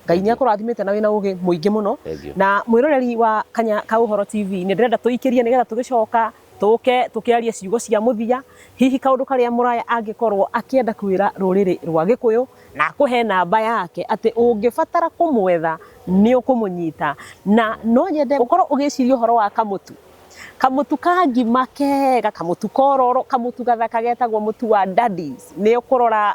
Ngai nĩ akũrathimĩte na wĩna ũgĩ mũingĩ mũno. Na mwĩroreri wa Kanya ka Ũhoro TV nĩ ndĩrenda tũikĩrie nĩgetha tũgĩcoka tũke tũkĩarie ciugo cia mũthia, hihi kaũndũ karĩa mũraya angĩkorwo akĩenda kwĩra rũrĩrĩ rwa Gĩkũyũ na akũhe namba yake atĩ ũngĩbatara kũmwetha nĩ ũkũmũnyita. Na no nyende ũkorwo ũgĩciria ũhoro wa kamũtu. Kamũtu ka ngima kega, kamũtu kororo, kamũtu gathaka getagwo mũtu wa Daddies. Nĩ ũkũrora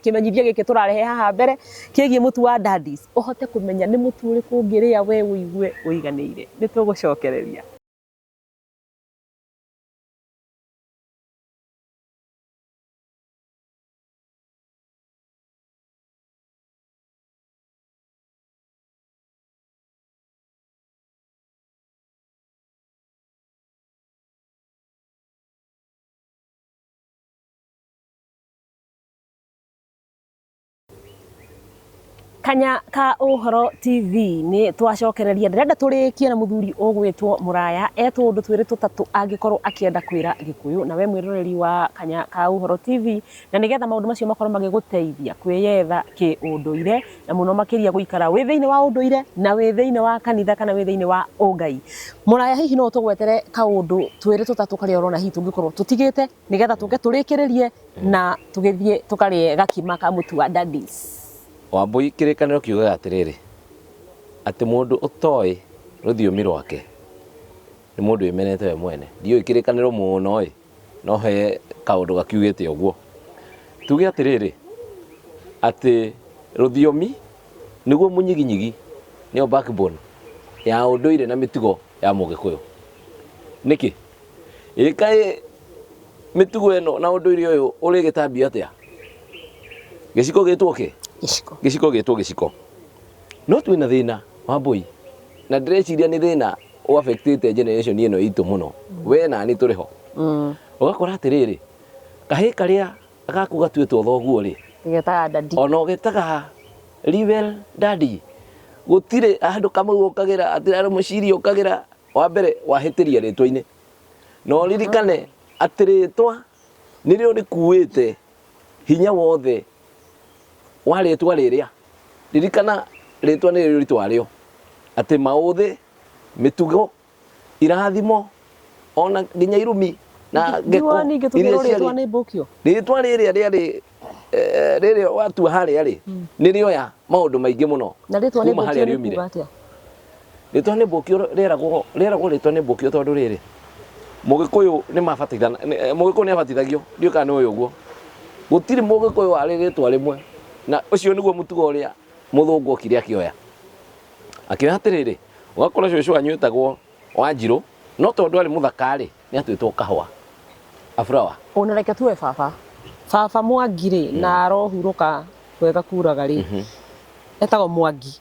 kĩmenyithia gĩkĩ tũrarehe haha mbere kĩgiĩ mũtu wa Daddies, ũhote kũmenya nĩ mũtu ũrĩkũ ũngĩrĩa we ũigue ũiganĩire. Nĩ tũgũcokereria. Kanya ka Ũhoro TV nĩ twacokereria ndĩrenda tũrĩkie na mũthuri ũgwĩtwo Mũraya etwo ũndũ twĩrĩ tũtatũ angĩkorwo akĩenda kwĩra Gĩkũyũ na we mwĩroreri wa Kanya ka Ũhoro TV na nĩgetha maũndũ macio makorwo magĩgũteithia kwĩyetha kĩũndũire na mũno makĩria gũikara wĩ thĩinĩ wa ũndũire na wĩ thĩinĩ wa kanitha kana wĩ thĩinĩ wa ũngai. Mũraya hihi no ũtũgwetere kaũndũ twĩrĩ tũtatũ karĩa ũrona hihi tũngĩkorwo tũtigĩte nĩgetha tũke tũrĩkĩrĩrie na tũgĩthiĩ tũkarĩe gakima ka mũtu wa Daddies. Wambũi kĩrĩkanĩro kiugaga atĩrĩrĩ, atĩ mũndũ ũtoĩ rũthiomi rwake nĩ mũndũ wĩmenete we mwene. Ndiũĩ kĩrĩkanĩro mũno ĩ, no he kaũndũ gakiugĩte ũguo. Tuge atĩrĩrĩ, atĩ rũthiomi nĩguo mũnyiginyigi, nĩyo backbone ya ũndũire na mĩtugo ya Mũgĩkũyũ. Nĩkĩ? Ĩ kaĩ mĩtugo ĩno na ũndũire ũyũ ũrĩgĩtambio atĩa? Gĩciko gĩtwo kĩ? Gĩciko. Gĩciko gĩtwo gĩciko. No twĩna thĩna Wambũi, na ndĩreciria nĩ thĩna ũ affectĩte generation ĩno itũ mũno. We na niĩ tũrĩ ho. Ũgakora atĩrĩrĩ, kahĩĩ karĩa gaku gatuĩtwo thoguo rĩ, Getaga daddy. Ona ũgĩtaga Liwell daddy, gũtirĩ handũ Kamau ũkagĩra, hatirĩ handũ Mũciri ũkagĩra. Wa mbere wahĩtĩria rĩtwa-inĩ. Na ũririkane atĩ rĩtwa nĩrĩo rĩkuĩte hinya wothe wa rĩtwa rĩrĩa. Ririkana rĩtwa nĩrĩo ũritũ warĩo. Atĩ maũthĩ, mĩtugo, irathimo, ona nginya irumi na ngeko Ndiwa ningĩ iria tũkĩrwo rĩtwa ciarĩ nĩ mbũkio. Rĩtwa rĩrĩa rĩarĩ rĩrĩa watua harĩa rĩ, nĩ rĩoya maũndũ maingĩ mũno Na rĩtwa nĩ kuma mbũkio harĩa nĩ riumire. kuga atĩa? Rĩtwa nĩ mbũkio rĩeragwo rĩeragwo rĩtwa nĩ mbũkio tondũ rĩrĩ, Mũgĩkũyũ nĩ mabatithana, Mũgĩkũyũ nĩ abatithagio, ndiũĩ kana nĩ ũĩ ũguo. Gũtirĩ Mũgĩkũyũ warĩ rĩtwa rĩmwe, na ũcio nĩguo mũtugo ũrĩa mũthũngũ okire akĩoya. Akĩoya atĩrĩrĩ, ũgakora cũcũ wanyu etagwo Wanjirũ, no tondũ arĩ mũthaka rĩ, nĩ atuĩtwo kahũa, a flower. Ona reke tuoe baba. Baba Mwangi rĩ, na arohurũka wega kuraga rĩ, etagwo Mwangi.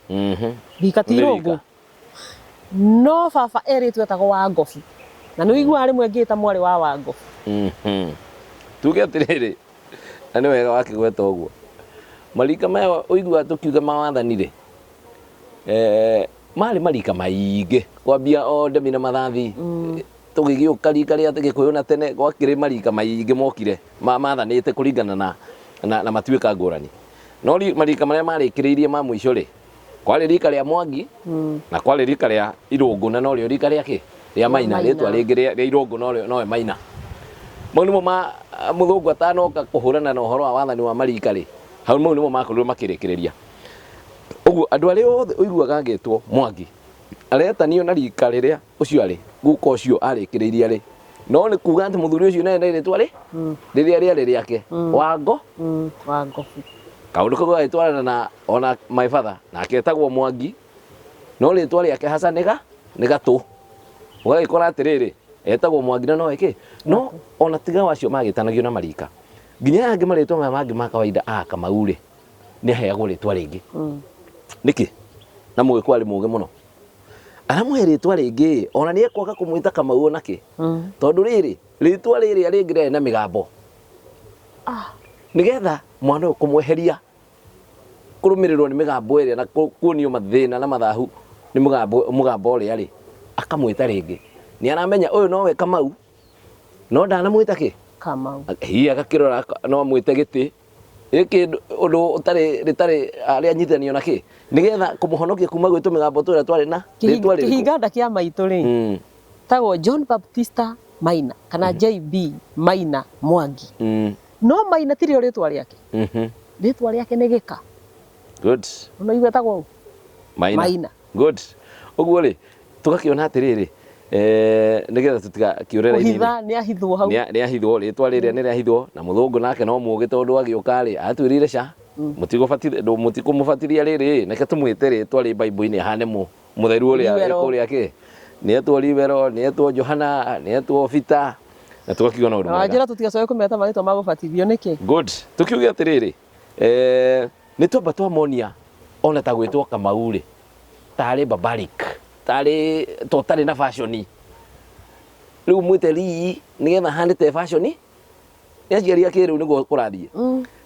Rika ti Nĩ Irũngũ. rika. No baba erĩtwo etagwo Wangobu. Na nĩ ũiguaga rĩmwe ngĩta mwarĩ wa Wangobu. Tuge atĩrĩrĩ, na nĩ wega wakĩgweta ũguo. Marika maya ũiguaga tũkiuga ma wathani rĩ, marĩ marika maingĩ kwambia o ndemi na mathathi tũgĩgĩũka rika rĩa Gĩkũyũ na tene gwakĩrĩ marika maingĩ mokire mathanĩte kũringana na matuĩka ngũrani. No marika marĩa marĩkĩrĩirie ma mũico rĩ, kwarĩ rika rĩa Mwangi na kwarĩ rika rĩa Irũngũ na norĩo rika rĩa kĩ? Rĩa Maina, Maina. Rĩtwa rĩngĩ rĩa Irũngũ norĩo nowe Maina. Mau nĩmo ma mũthũngũ atanoka kũhũrana na ũhoro wa wathani wa marika rĩ, hau mau nĩmo makorirwo makĩrĩkĩrĩria. Ũguo andũ arĩa othe ũiguaga agĩtwo Mwangi aretanio na rika rĩrĩa ũcio arĩ, guka ũcio arĩkĩrĩirie rĩ, no nĩ kuga atĩ mũthuri ũcio naye na rĩtwa rĩ rĩrĩa rĩarĩ rĩake Wango. Wangobu. Kaũndũ kau gagĩtwarana na ona my father nake etagwo Mwangi no rĩtwa rĩake hasa nĩ Gatũ. Ũgagĩkora atĩrĩrĩ etagwo Mwangi na nowe kĩ no ona tiga wacio magĩtanagio na marika nginya aya angĩ marĩtwa maya mangĩ ma kawaida a Kamau rĩ nĩ aheagwo rĩtwa rĩngĩ. Nĩkĩ? Na Mũgĩkũyũ arĩ mũgĩ mũno. Aramũhe rĩtwa rĩngĩ ona nĩ ekwaga kũmwĩta Kamau ona kĩ. Tondũ rĩrĩ rĩtwa rĩrĩa rĩngĩ rĩarĩ na mĩgambo. Nĩgetha mwana ũyũ kũmweheria kũrũmĩrĩrwo nĩ mĩgambo ĩrĩa na kuonio mathĩna na mathahu nĩ mũgambo ũrĩa rĩ, akamwĩta rĩngĩ. Nĩ aramenya ũyũ nowe Kamau no ndanamwĩta kĩ? Kamau. Hihi agakĩrora no amwĩte gĩtĩ. Gĩkĩ ũndũ ũtarĩ rĩtarĩ arĩa anyitithanio na kĩ? Nĩgetha kũmũhonokia kuma gwĩ tũmĩgambo tũrĩa twarĩ na rĩtwa rĩrĩkũ? Kĩhinga nda kĩa maitũ rĩ, tagwo John Baptista Maina kana JB Maina Mwangi. No Maina tirĩo rĩtwa rĩake. Rĩtwa rĩake nĩ Gĩka. Good. Ũnaigua etagwo ũũ? Maina. Maina. Good. Ũguo rĩ, tũgakĩona atĩrĩrĩ, nĩgetha tũtigakĩũre raini-inĩ. Kũhitha nĩ ahithwo hau. Nĩ ahithwo, rĩtwa rĩrĩa nĩ rĩahithwo, na mũthũngũ nake no mũgĩ tondũ agĩũka rĩ, atwĩrire ca, mũtikũmũbatithia rĩrĩ, reke tũmwĩte rĩtwa rĩ Bible-inĩ ahane mũtheru ũrĩa Riwero. kũrĩa kĩ. Nĩ etwo Riwero, nĩ etwo Johana, nĩ etwo Peter, na tũgakiuga na ũndũ Na mwega. wanjĩra tũtigacoke kũmeta marĩtwa ma gũbatithio nĩkĩ? Good. Tũkiuge atĩrĩrĩ, nĩ twamba twamonia ona ta gwĩtwo Kamau rĩ, tarĩ barbaric, tarĩ to tarĩ na fashion. Rĩu mwĩte Lee nĩgetha ahane ta fashion. Nĩ aciari a kĩrĩu nĩguo kũrathiĩ.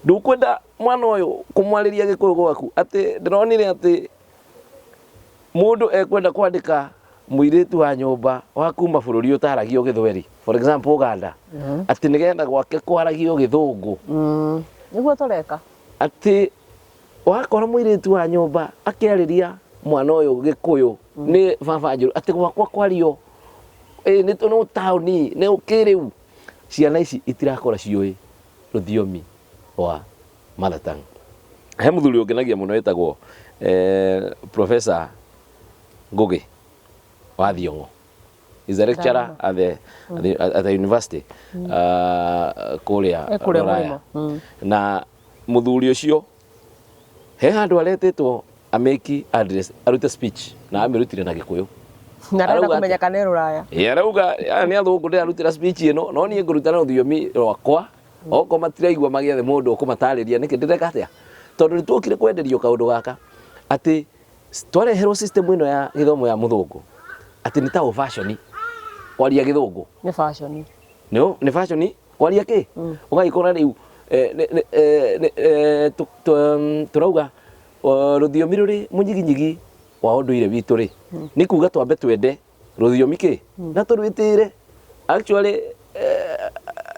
Ndũkwenda mwana ũyũ kũmwarĩria Gĩkũyũ gwaku, atĩ ndĩronire atĩ mũndũ ekwenda kwandĩka mũirĩtu wa nyũmba wa kuma bũrũri ũtaragio Gĩthweri, for example Uganda, atĩ nĩgetha gwake kwaragio Gĩthũngũ. Nĩguo tũreka. Atĩ wakora mũirĩtu wa nyũmba akĩarĩria mwana ũyũ Gĩkũyũ nĩ baba njũru, atĩ gwakwa kwario nĩ no taũni nĩ kĩrĩu. Ciana ici itirakora ciũĩ rũthiomi rwa mother tongue. He mũthuri ũngenagia mũno wĩtagwo Professor Ngugi wa Thiong'o. Is a lecturer at the university kũrĩa E kũrĩa Rũraya. Mũrĩmo. Na mũthuri ũcio he handũ aretĩtwo amake address, arute speech, na amĩrutire na Gĩkũyũ. Na arenda Arauga kũmenya kana e rũraya. Ĩ, arauga aya nĩ athũngũ ndĩrarutĩra speech ĩno, no niĩ ngũruta na rũthiomi rwakwa, okorwo matiraigua magĩethe mũndũ ũkũmatarĩria nĩkĩ ndĩreka atĩa, tondũ nĩ tuokire kwenderio kaũndũ gaka atĩ twareherwo system ĩno ya gĩthomo ya mũthũngũ, atĩ nĩ ta fashion kwaria Gĩthũngũ. Nĩ fashion. Nĩ fashion kwaria kĩ ũgagĩkora rĩu tũrauga rũthiomi rũrĩ mũnyiginyigi wa ũndũire witũ rĩ, nĩ kuga twambe twende rũthiomi kĩ na tũrwĩtĩre. Actually,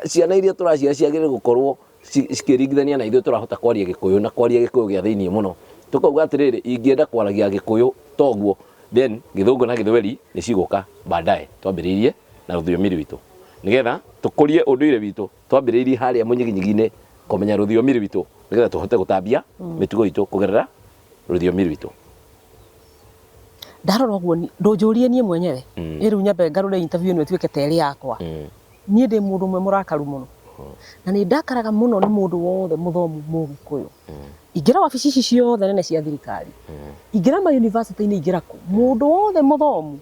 ciana iria tũraciara ciagĩrĩire gũkorwo cikĩringithania na ithuĩ tũrahota kwaria Gĩkũyũ, na kwaria Gĩkũyũ gĩa thĩiniĩ mũno, tũkauga atĩrĩrĩ, ingĩenda kwaragia Gĩkũyũ toguo, then Gĩthũngũ na Gĩthweri nĩ cigũka baadaye. Twambĩrĩirie na rũthiomi rwitũ nĩgetha tũkũrie ũndũire witũ, twambĩrĩirie harĩa mũnyiginyigi-inĩ kũmenya rũthiomi rwitũ nĩgetha tũhote gũtambia mĩtugo itũ kũgerera rũthiomi rwitũ. Ndarora ũguo ndũnjũrie niĩ mwenyewe, ĩ rĩu nyambe ngarũre interview ĩno ĩtuĩke ta ĩrĩ yakwa. Niĩ ndĩ mũndũ ũmwe mũrakaru mũno, na nĩ ndakaraga mũno nĩ mũndũ wothe mũthomu Mũgĩkũyũ. Ingĩra wabici ici ciothe nene cia thirikari, ingĩra ma university-inĩ, ingĩra kũ, mũndũ wothe mũthomu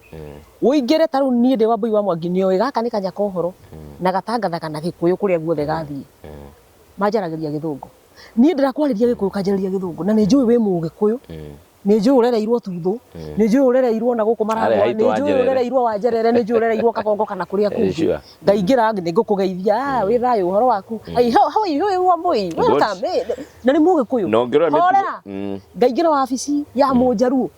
ũingĩre, ta rĩu niĩ ndĩ Wambui wa Mwangi, nĩoĩ gaka nĩ kanya ka ũhoro na gatangathaga na Gĩkũyũ kũrĩa guothe gathiĩ, manjaragĩria Gĩthũngũ. Niĩ ndĩrakwarĩria Gĩkũyũ, kanjarĩria Gĩthũngũ, na nĩ njũĩ wĩ Mũgĩkũyũ, nĩ njũĩ ũrereirwo Tuthũ, nĩ njũĩ ũrereirwo na gũkũ Harĩa Maragwa, haitũ nĩ njũĩ Wanjerere. ũrereirwo Wanjerere, nĩ njũĩ ũrereirwo Kagongo kana kũrĩa kũngĩ. Ngaingĩra nĩ ngũkũgeithia, "Ah, wĩ thayũ, ũhoro waku? Ai, how are you, Wambui? Welcome." Na nĩ Mũgĩkũyũ. Na ũngĩrora mĩtugo- Horera. Ngaingĩra wabici ya Mũnjaruo,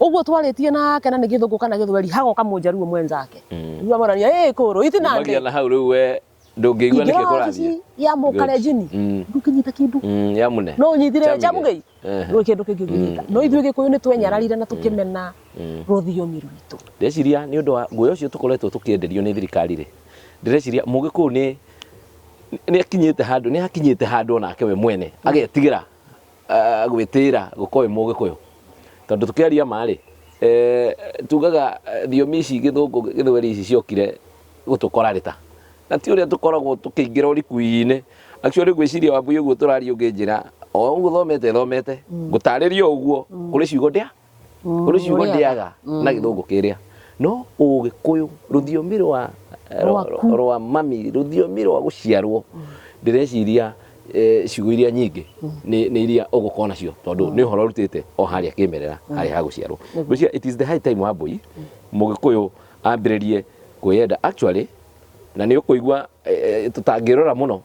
ũguo twarĩtie nake na nĩ Gĩthũngũ kana Gĩthweri, hagoka Mũnjaruo mwenzake, rĩu amorania ĩ kũrũ itinandĩ. Umagia na hau rĩu we ndũngĩigua nĩkĩ Ingĩra kũrathiĩ. wabici ya Mũkarenjini, ndũkĩnyita kĩndũ. Ya mũne. No ũnyitire Chamgei. Chamgei, ndũrĩ kĩndũ kĩngĩ ũngĩnyita. No ithuĩ Gĩkũyũ nĩ twenyararire na tũkĩmena rũthiomi rwitũ. Ndeciria nĩ ũndũ wa guoya ũcio tũkoretwo tũkĩenderio nĩ thirikari rĩ, ndĩreciria Mũgĩkũyũ nĩ akinyĩte handũ, nĩ akinyĩte handũ onake we mwene agetigĩra gwĩtĩĩra gũkorwo wĩ Mũgĩkũyũ, tondũ tũkĩaria ma rĩ, tugaga thiomi ici Gĩthũngũ Gĩthweri ici ciokire gũtũkora rĩ, ta na ti ũrĩa tũkoragwo tũkĩingĩra ũriku-inĩ. Actually, ngwĩciria Wambui, ũguo tũraria, ũngĩnjĩra o ũguo thomete thomete ngũtarĩria o ũguo, kũrĩ ciugo ndĩa, kũrĩ ciugo ũrĩaga. Ndĩaga na Gĩthũngũ kĩrĩa, no Ũgĩkũyũ, rũthiomi rwa Rwaku. rwa mami, rũthiomi rwa gũciarwo, ndĩreciria ciugo iria nyingĩ nĩ iria ũgũkorwo nacio, tondũ nĩ ũhoro ũrutĩte o harĩa kĩmerera, harĩa ha gũciarwo. Ngwĩciria it is the high time, Wambui, Mũgĩkũyũ ambĩrĩrie kwĩyenda actually, na nĩ ũkũigua tũtangĩrora mũno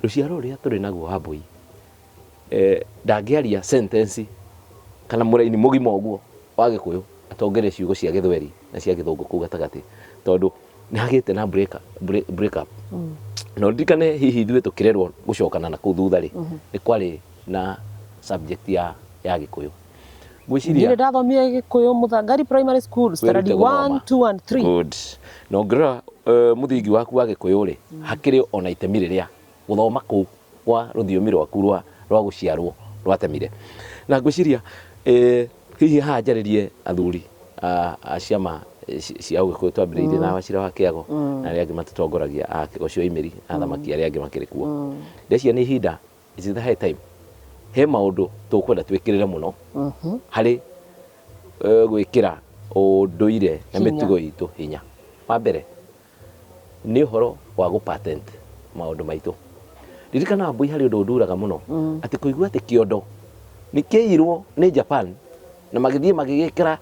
rũciaro rũrĩa tũrĩ naguo, Wambui, ndangĩaria sentence kana mũraini mũgima ũguo wa Gĩkũyũ atongere ciugo cia Gĩthweri na cia Gĩthũngũ kũu gatagatĩ, tondũ nĩ hagĩte na break up. Na ũririkane hihi ithuĩ tũkĩrerwo gũcokana na kũu thutha rĩ, nĩ kwarĩ na subject ya Gĩkũyũ, ngwĩciria. Niĩ ndathomire Gĩkũyũ Mũthangari Primary School, standard Wĩrute 1, gũthoma. 2 and 3. Good. Na ũngĩrora mũthingi waku wa Gĩkũyũ rĩ, hakĩrĩ ona itemi rĩrĩa gũthoma kũu kwa rũthiomi rwaku rwa gũciarwo rwatemire. Na ngwĩciria hihi haha njarĩrie athuri a ciama cia Ũgĩkũyũ, twambĩrĩirie na Wachira wa Kĩago na arĩa angĩ matũtongoragia, a Kĩgocio Imĩri, athamaki arĩa angĩ makĩrĩ kuo, ndeciria nĩ ihinda, it is the high time, he maũndũ tũkwenda twĩkĩrĩre mũno harĩ gwĩkĩra ũndũire na Hinya. mĩtugo itũ hinya. Wa mbere nĩ ũhoro wa gũ patent maũndũ maitũ. Ririkana Wambui, harĩ ũndũ ũnduraga mũno, atĩ kũigua atĩ kĩondo nĩ kĩirwo nĩ Japan na magĩthiĩ magĩgĩkĩra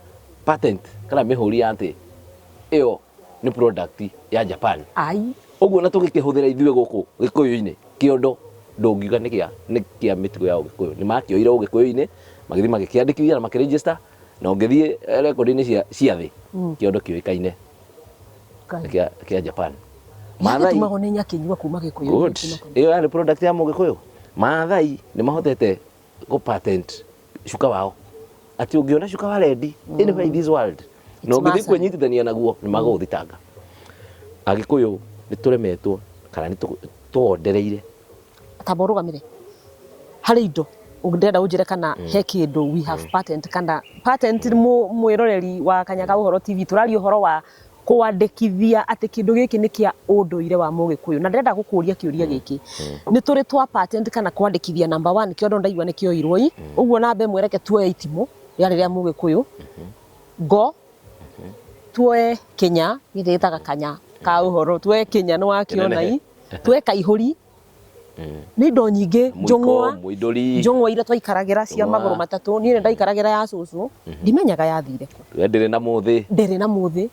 patent kana mĩhũri ya atĩ ĩyo nĩ product ya Japan. Ai. Ũguo na tũgĩkĩhũthĩra ithuĩ gũkũ Gĩkũyũ-inĩ kĩondo. Ndũngiuga nĩ kĩa nĩ kĩa mĩtugo ya Ũgĩkũyũ. Nĩ makĩoire Ũgĩkũyũ-inĩ, magĩthiĩ magĩkĩandĩkithia na makĩregister, na ũngĩthiĩ rekondi-inĩ cia cia thĩ, kĩondo kĩũĩkaine nĩ kĩa kĩa Japan. Maathai Gĩtumagwo nĩ nyakĩnyua kuma Gĩkũyũ. Good. Ĩyo yarĩ product ya Mũgĩkũyũ. Maathai nĩ mahotete gũ patent cuka wao. Atĩ ũngĩona cuka wa rendi anywhere in this world, na It's ũngĩthiĩ Maasai. kwĩnyitithania naguo, nĩ magũgũthitanga. Agĩkũyũ nĩ tũremetwo kana nĩ tũwondereire. Tamba ũrũgamĩre harĩ indo ndĩrenda ũnjĩre kana he kĩndũ we have patent kana patent. Mwĩroreri wa Kanya ka Ũhoro TV, tũraria ũhoro wa kwandĩkithia atĩ kĩndũ gĩkĩ nĩ kĩa ũndũire wa Mũgĩkũyũ, na ndĩrenda gũkũria kĩũria gĩkĩ: nĩ tũrĩ twa patent kana kwandĩkithia number one kĩondo? Ndaigua nĩ kĩoirwo i ũguo. Namba ĩmwe, reke tuoye itimũ rĩarĩ rĩa Mũgĩkũyũ, ngo tuoe Kenya gĩkĩ gĩtaga Kanya ka Ũhoro, tuoe Kenya nĩ wakĩona i tuoe kaihũri, nĩ indo nyingĩ. Mũiko, Njũng'wa. Mũindũri. Njũng'wa iria twaikaragĩra cia Njũng'wa. magũrũ matatũ, niĩ nĩ ndaikaragĩra ya cũcũ, ndimenyaga yathire kũ. We ndĩrĩ na mũthĩ. Ndĩrĩ na mũthĩ.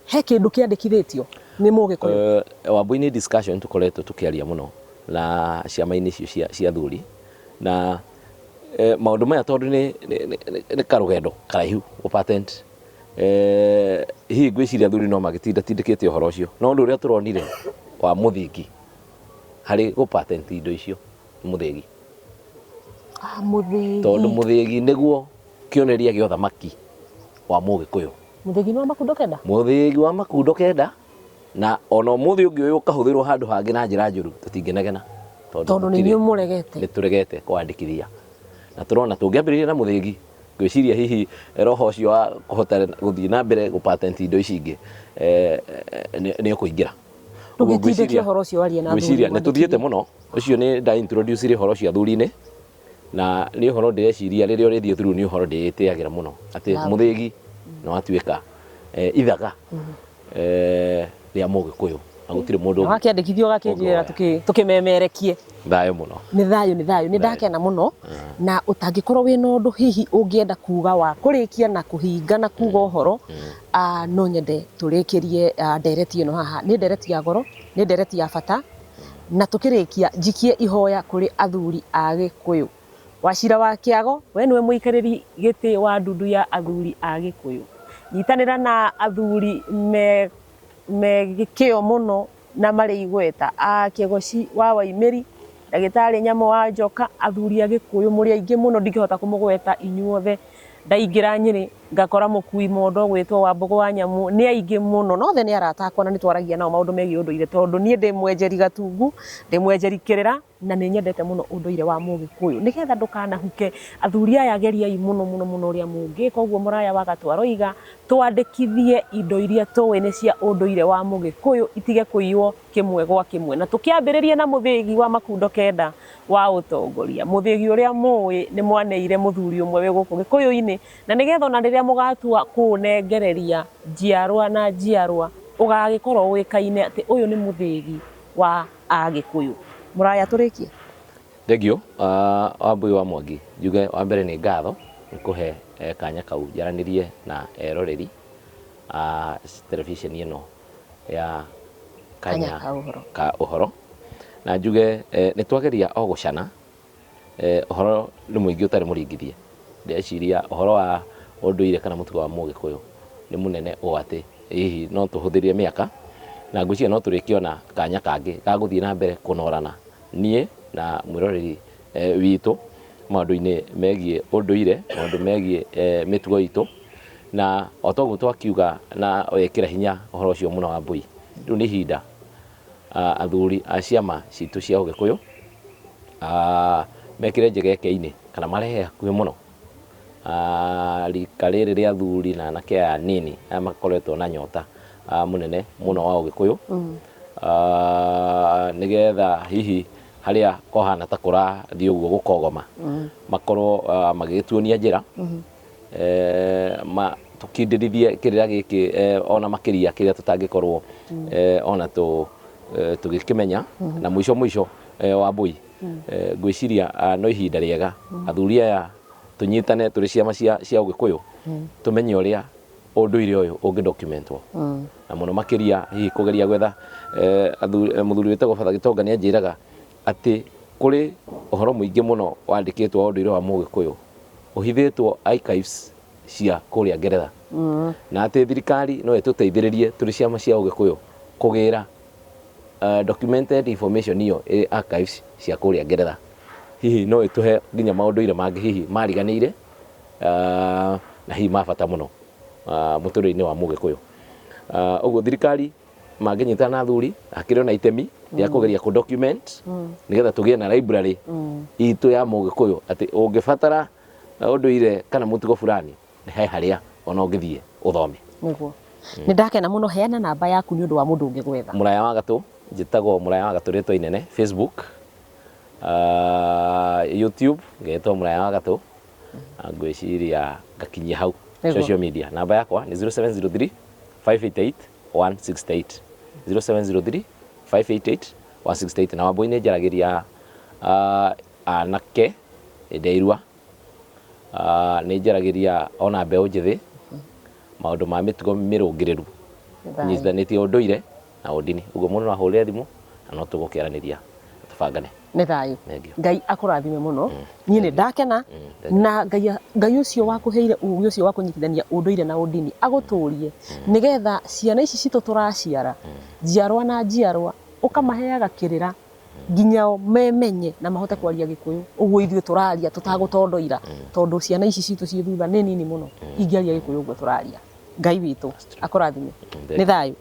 He kĩndũ kĩandĩkithĩtio nĩ Mũgĩkũyũ? Wambui-inĩ discussion tũkoretwo tũkĩaria mũno na ciama-inĩ icio cia athuri na maũndũ maya, tondũ nĩ karũgendo karaihu gũ patent. Hihi ngwĩciria athuri no magĩtinda tindĩkĩte ũhoro ũcio, no ũndũ ũrĩa tũronire wa mũthingi harĩ gũ patent indo icio nĩ mũthĩgi. Ah, mũthĩgi. Tondũ mũthĩgi nĩguo kĩonereria gĩa ũthamaki wa Mũgĩkũyũ. Mũthĩgi nĩ wa makundo kenda. Mũthĩgi wa makundo kenda, na ona ũmũthĩ ũngĩ ũyũ ũkahũthĩrwo handũ hangĩ na njĩra njũru, tũtingĩnegena. Tondũ nĩ inyuĩ mũregete. Nĩ tũregete kwandĩkithia, na tũrona tũngĩambĩrĩria na mũthĩgi, ngwĩciria hihi roho ũcio wa kũhota gũthiĩ na mbere gũ patent indo ici ingĩ nĩ ũkũingĩra. Ũguo Ndũgĩtindĩke ngwĩciria ũhoro ũcio, warie na athuri. Ngwĩciria nĩ tũthiĩte mwandĩkithie. Mũno ũcio nĩ nda introduce ũhoro ũcio athuri-inĩ, na nĩ ũhoro ndĩreciria rĩrĩa ũrĩthiĩ through, nĩ ũhoro ndĩĩtĩagĩra mũno atĩ Lovely. mũthĩgi nĩ watuĩka ithaga rĩa Mũgĩkũyũ, na gũtirĩ mũndũ Na wakĩandĩkithio ũgakĩnjĩra. Ũngĩoya. Tũkĩmemerekie. Thayũ mũno. Nĩ thayũ, nĩ thayũ, nĩ ndakena mũno. Na ũtangĩkorwo wĩna ũndũ hihi ũngĩenda kuga wa kũrĩkia na kũhinga na kuga ũhoro, no nyende tũrĩkĩrie ndereti ĩno haha. Nĩ ndereti ya goro, nĩ ndereti ya bata, na tũkĩrĩkia njikie ihoya kũrĩ athuri a Gĩkũyũ. Wacira wa Kĩago, we nĩwe mũikarĩri gĩtĩ wa ndundu ya athuri a Gĩkũyũ, nyitanĩra na athuri me gĩkĩo mũno na marĩ igweta a Kĩgoci wa Waimĩri, ndagĩtarĩ Nyamũ wa Njoka. Athuri a Gĩkũyũ mũrĩ aingĩ mũno, ndingĩhota kũmũgweta inyuothe. Ndaingĩra Nyĩrĩ ngakora mũkui mondo gwĩtwo wa Mbũgũ wa Nyamũ. Nĩ aingĩ mũno, no othe nĩ arata akwa na nĩ twaragia nao maũndũ megiĩ ũndũire, tondũ niĩ ndĩ mwenjeri gatungu, ndĩ mwenjeri kĩrĩra, na nĩ nyendete mũno ũndũire wa Mũgĩkũyũ nĩgetha ndũkanahuke. Athuri aya, geriai mũno mũno mũno ũrĩa mũngĩka ũguo. Mũraya wa Gatũ aroiga twandĩkithie indo iria tũĩ nĩ cia ũndũire wa Mũgĩkũyũ, itige kũiywo kĩmwe gwa kĩmwe, na tũkĩambĩrĩrie na mũthĩgi wa makundo kenda wa ũtongoria, mũthĩgi ũrĩa mũĩ nĩ mwaneire mũthuri ũmwe wĩ gũkũ Gĩkũyũ-inĩ, na nĩgetha ona rĩrĩa mũgatua kũũnengereria njiarwa na njiarwa, ũgagĩkorwo ũĩkaine atĩ ũyũ nĩ mũthĩgi wa Agĩkũyũ. Mũraya, tũrĩkie. Thengiũ, Wambui wa Mwangi. Njuge wa mbere nĩ ngatho nĩ kũhe kanya kau njaranĩrie na eroreri a televisheni ĩno ya Kanya Kanya ka Ũhoro. Ka Ũhoro. Na njuge nĩ twageria o gũcana, ũhoro nĩ mũingĩ ũtarĩ mũringithie. Ndĩreciria ũhoro wa ũndũire kana mũtugo wa Mũgĩkũyũ nĩ mũnene ũũ atĩ hihi no tũhũthĩrie mĩaka, na ngwĩciria no tũrĩkĩona kanya kangĩ ga gũthiĩ na mbere kũnorana niĩ na mwĩroreri witũ maũndũ-inĩ megiĩ ũndũire, maũndũ megiĩ mĩtugo itũ. Na o toguo twakiuga na wekĩra hinya ũhoro ũcio mũno wa mbui, rĩu nĩ ihinda athuri a ciama citũ cia Ũgĩkũyũ mekĩre njegeke-inĩ kana marehe hakuhĩ mũno rika rĩrĩ rĩa athuri na anake aya anini aya makoretwo na nyota mũnene mũno wa Ũgĩkũyũ, nĩgetha hihi harĩa kũhana ta kũrathiĩ ũguo gũkogoma, makorwo magĩgĩtuonia njĩra, tũkindĩrithie kĩrĩra gĩkĩ ona makĩria kĩrĩa tũtangĩkorwo ona tũgĩkĩmenya. Na mũico mũico, Wambui, ngwĩciria no ihinda rĩega athuri aya tũnyitane tũrĩ ciama cia Ũgĩkũyũ, tũmenye ũrĩa ũndũire ũyũ ũngĩ documentwo, na mũno makĩria hihi kũgeria gwetha mũthuri wĩtagwo Batha Gĩtonga. Nĩ anjĩraga atĩ Kũrĩ ũhoro mũingĩ mũno wandĩkĩtwo wa ũndũire wa Mũgĩkũyũ ũhithĩtwo archives cia kũrĩa Ngeretha na atĩ thirikari no ĩtũteithĩrĩrie tũrĩ ciama cia Ũgĩkũyũ kũgĩra documented information ĩyo ĩ archives cia kũrĩa Ngeretha. Hihi no ĩtũhe nginya maũndũire mangĩ hihi mariganĩire na hihi ma bata mũno mũtũrĩre-inĩ wa Mũgĩkũyũ. Ũguo thirikari mangĩnyitana na athuri hakĩrĩ ona itemi rĩa kũgeria kũ document nĩgetha tũgĩe na library itũ ya Mũgĩkũyũ atĩ ũngĩbatara ũndũire kana mũtugo fulani nĩ he harĩa ona ũngĩthiĩ ũthome. Nĩguo. Nĩ ndakena mũno, heana namba yaku nĩ ũndũ wa mũndũ ũngĩgwetha. Mũraya wa Gatũ, njĩtagwo Mũraya wa Gatũ rĩtwa inene Facebook, YouTube ngetwo Mũraya wa Gatũ, na ngwĩciria ngakinyia hau. Nĩguo. Social media namba yakwa nĩ 0703 588 168, 0703 588 168. Na Wambũi nĩ njaragĩria anake hĩndĩ ya irua, nĩ njaragĩria ona mbeũ njĩthĩ maũndũ ma mĩtugo mĩrũngĩrĩru nyitithanĩtie ũndũire na ũndini. Ũguo mũndũ no ahũrĩre thimũ na no tũgũkĩaranĩria tũbangane. Nĩ thayũ. Thengiũ. Ngai akũrathime mũno. Niĩ nĩ ndakena na Ngai, Ngai ũcio wakũheire ũgĩ ũcio wa kũnyitithania ũndũire na ũndini agũtũrie nĩgetha ciana ici citũ tũraciara njiarwa na njiarwa ũkamaheaga kĩrĩra nginya o memenye na mahote kwaria Gĩkũyũ ũguo ithuĩ tũraria tũtagũtondoira, tondũ ciana ici citũ ciĩ thutha nĩ nini mũno ingĩaria Gĩkũyũ ũguo tũraria. Ngai witũ akũrathime. Nĩ thayũ.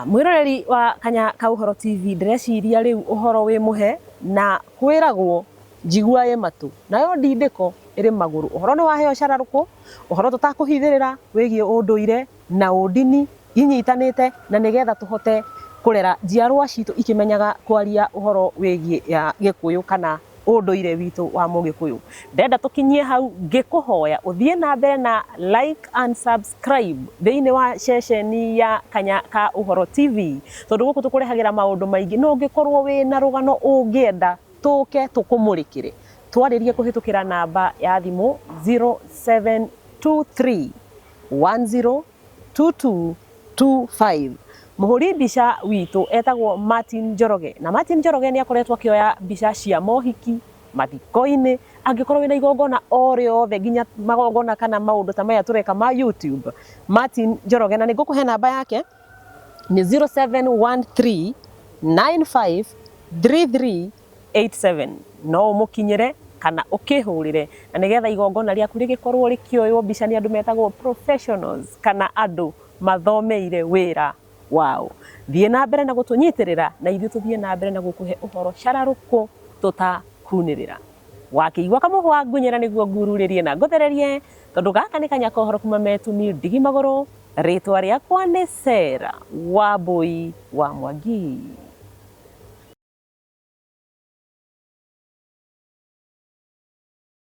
Mwĩroreri wa Kanya ka Ũhoro TV, ndĩreciria rĩu ũhoro wĩ mũhe na kwĩragwo njigua ĩ matũ nayo ndindĩko ĩrĩ magũrũ. Ũhoro nĩ waheo cararũkũ, ũhoro tũtakũhithĩrĩra wĩgiĩ ũndũire na ũndini inyitanĩte, na nĩgetha tũhote kũrera njiarwa citũ ikĩmenyaga kwaria ũhoro wĩgiĩ ya Gĩkũyũ kana ũndũire witũ wa Mũgĩkũyũ. Ndenda tũkinyie hau ngĩkũhoya ũthiĩ na mbere na like and subscribe thĩinĩ wa ceceni ya Kanya ka Ũhoro TV, tondũ gũkũ tũkũrehagĩra maũndũ maingĩ. No ũngĩkorwo wĩna rũgano ũngĩenda tũke tũkũmũrĩkĩre, twarĩrie kũhĩtũkĩra namba ya thimũ 0723 102225. Mũhũri mbica witũ etagwo Martin Njoroge, na Martin Njoroge nĩ akoretwo akĩoya mbica cia mohiki mathiko-inĩ, angĩkorwo wĩna igongona o rĩothe nginya magongona kana maũndũ ta maya tũreka ma YouTube. Martin Njoroge, na nĩ ngũkũhe namba yake nĩ 0713 953387. No ũmũkinyĩre kana ũkĩhũrĩre, na nĩgetha igongona rĩaku rĩgĩkorwo rĩkĩoywo mbica nĩ andũ metagwo professionals kana andũ mathomeire wĩra wao. Thiĩ na mbere na gũtũnyitĩrĩra na ithuĩ tũthiĩ na mbere na gũkũhe ũhoro cararũkũ tũtakunĩrĩra. Wakĩigua kamũhwa ngunyĩra nĩguo ngururĩrie na ngũthererie, tondũ gaka nĩ kanya ka ũhoro kuma Metumi ndigi magũrũ. Rĩtwa rĩakwa nĩ Sarah Wambui wa Mwangi.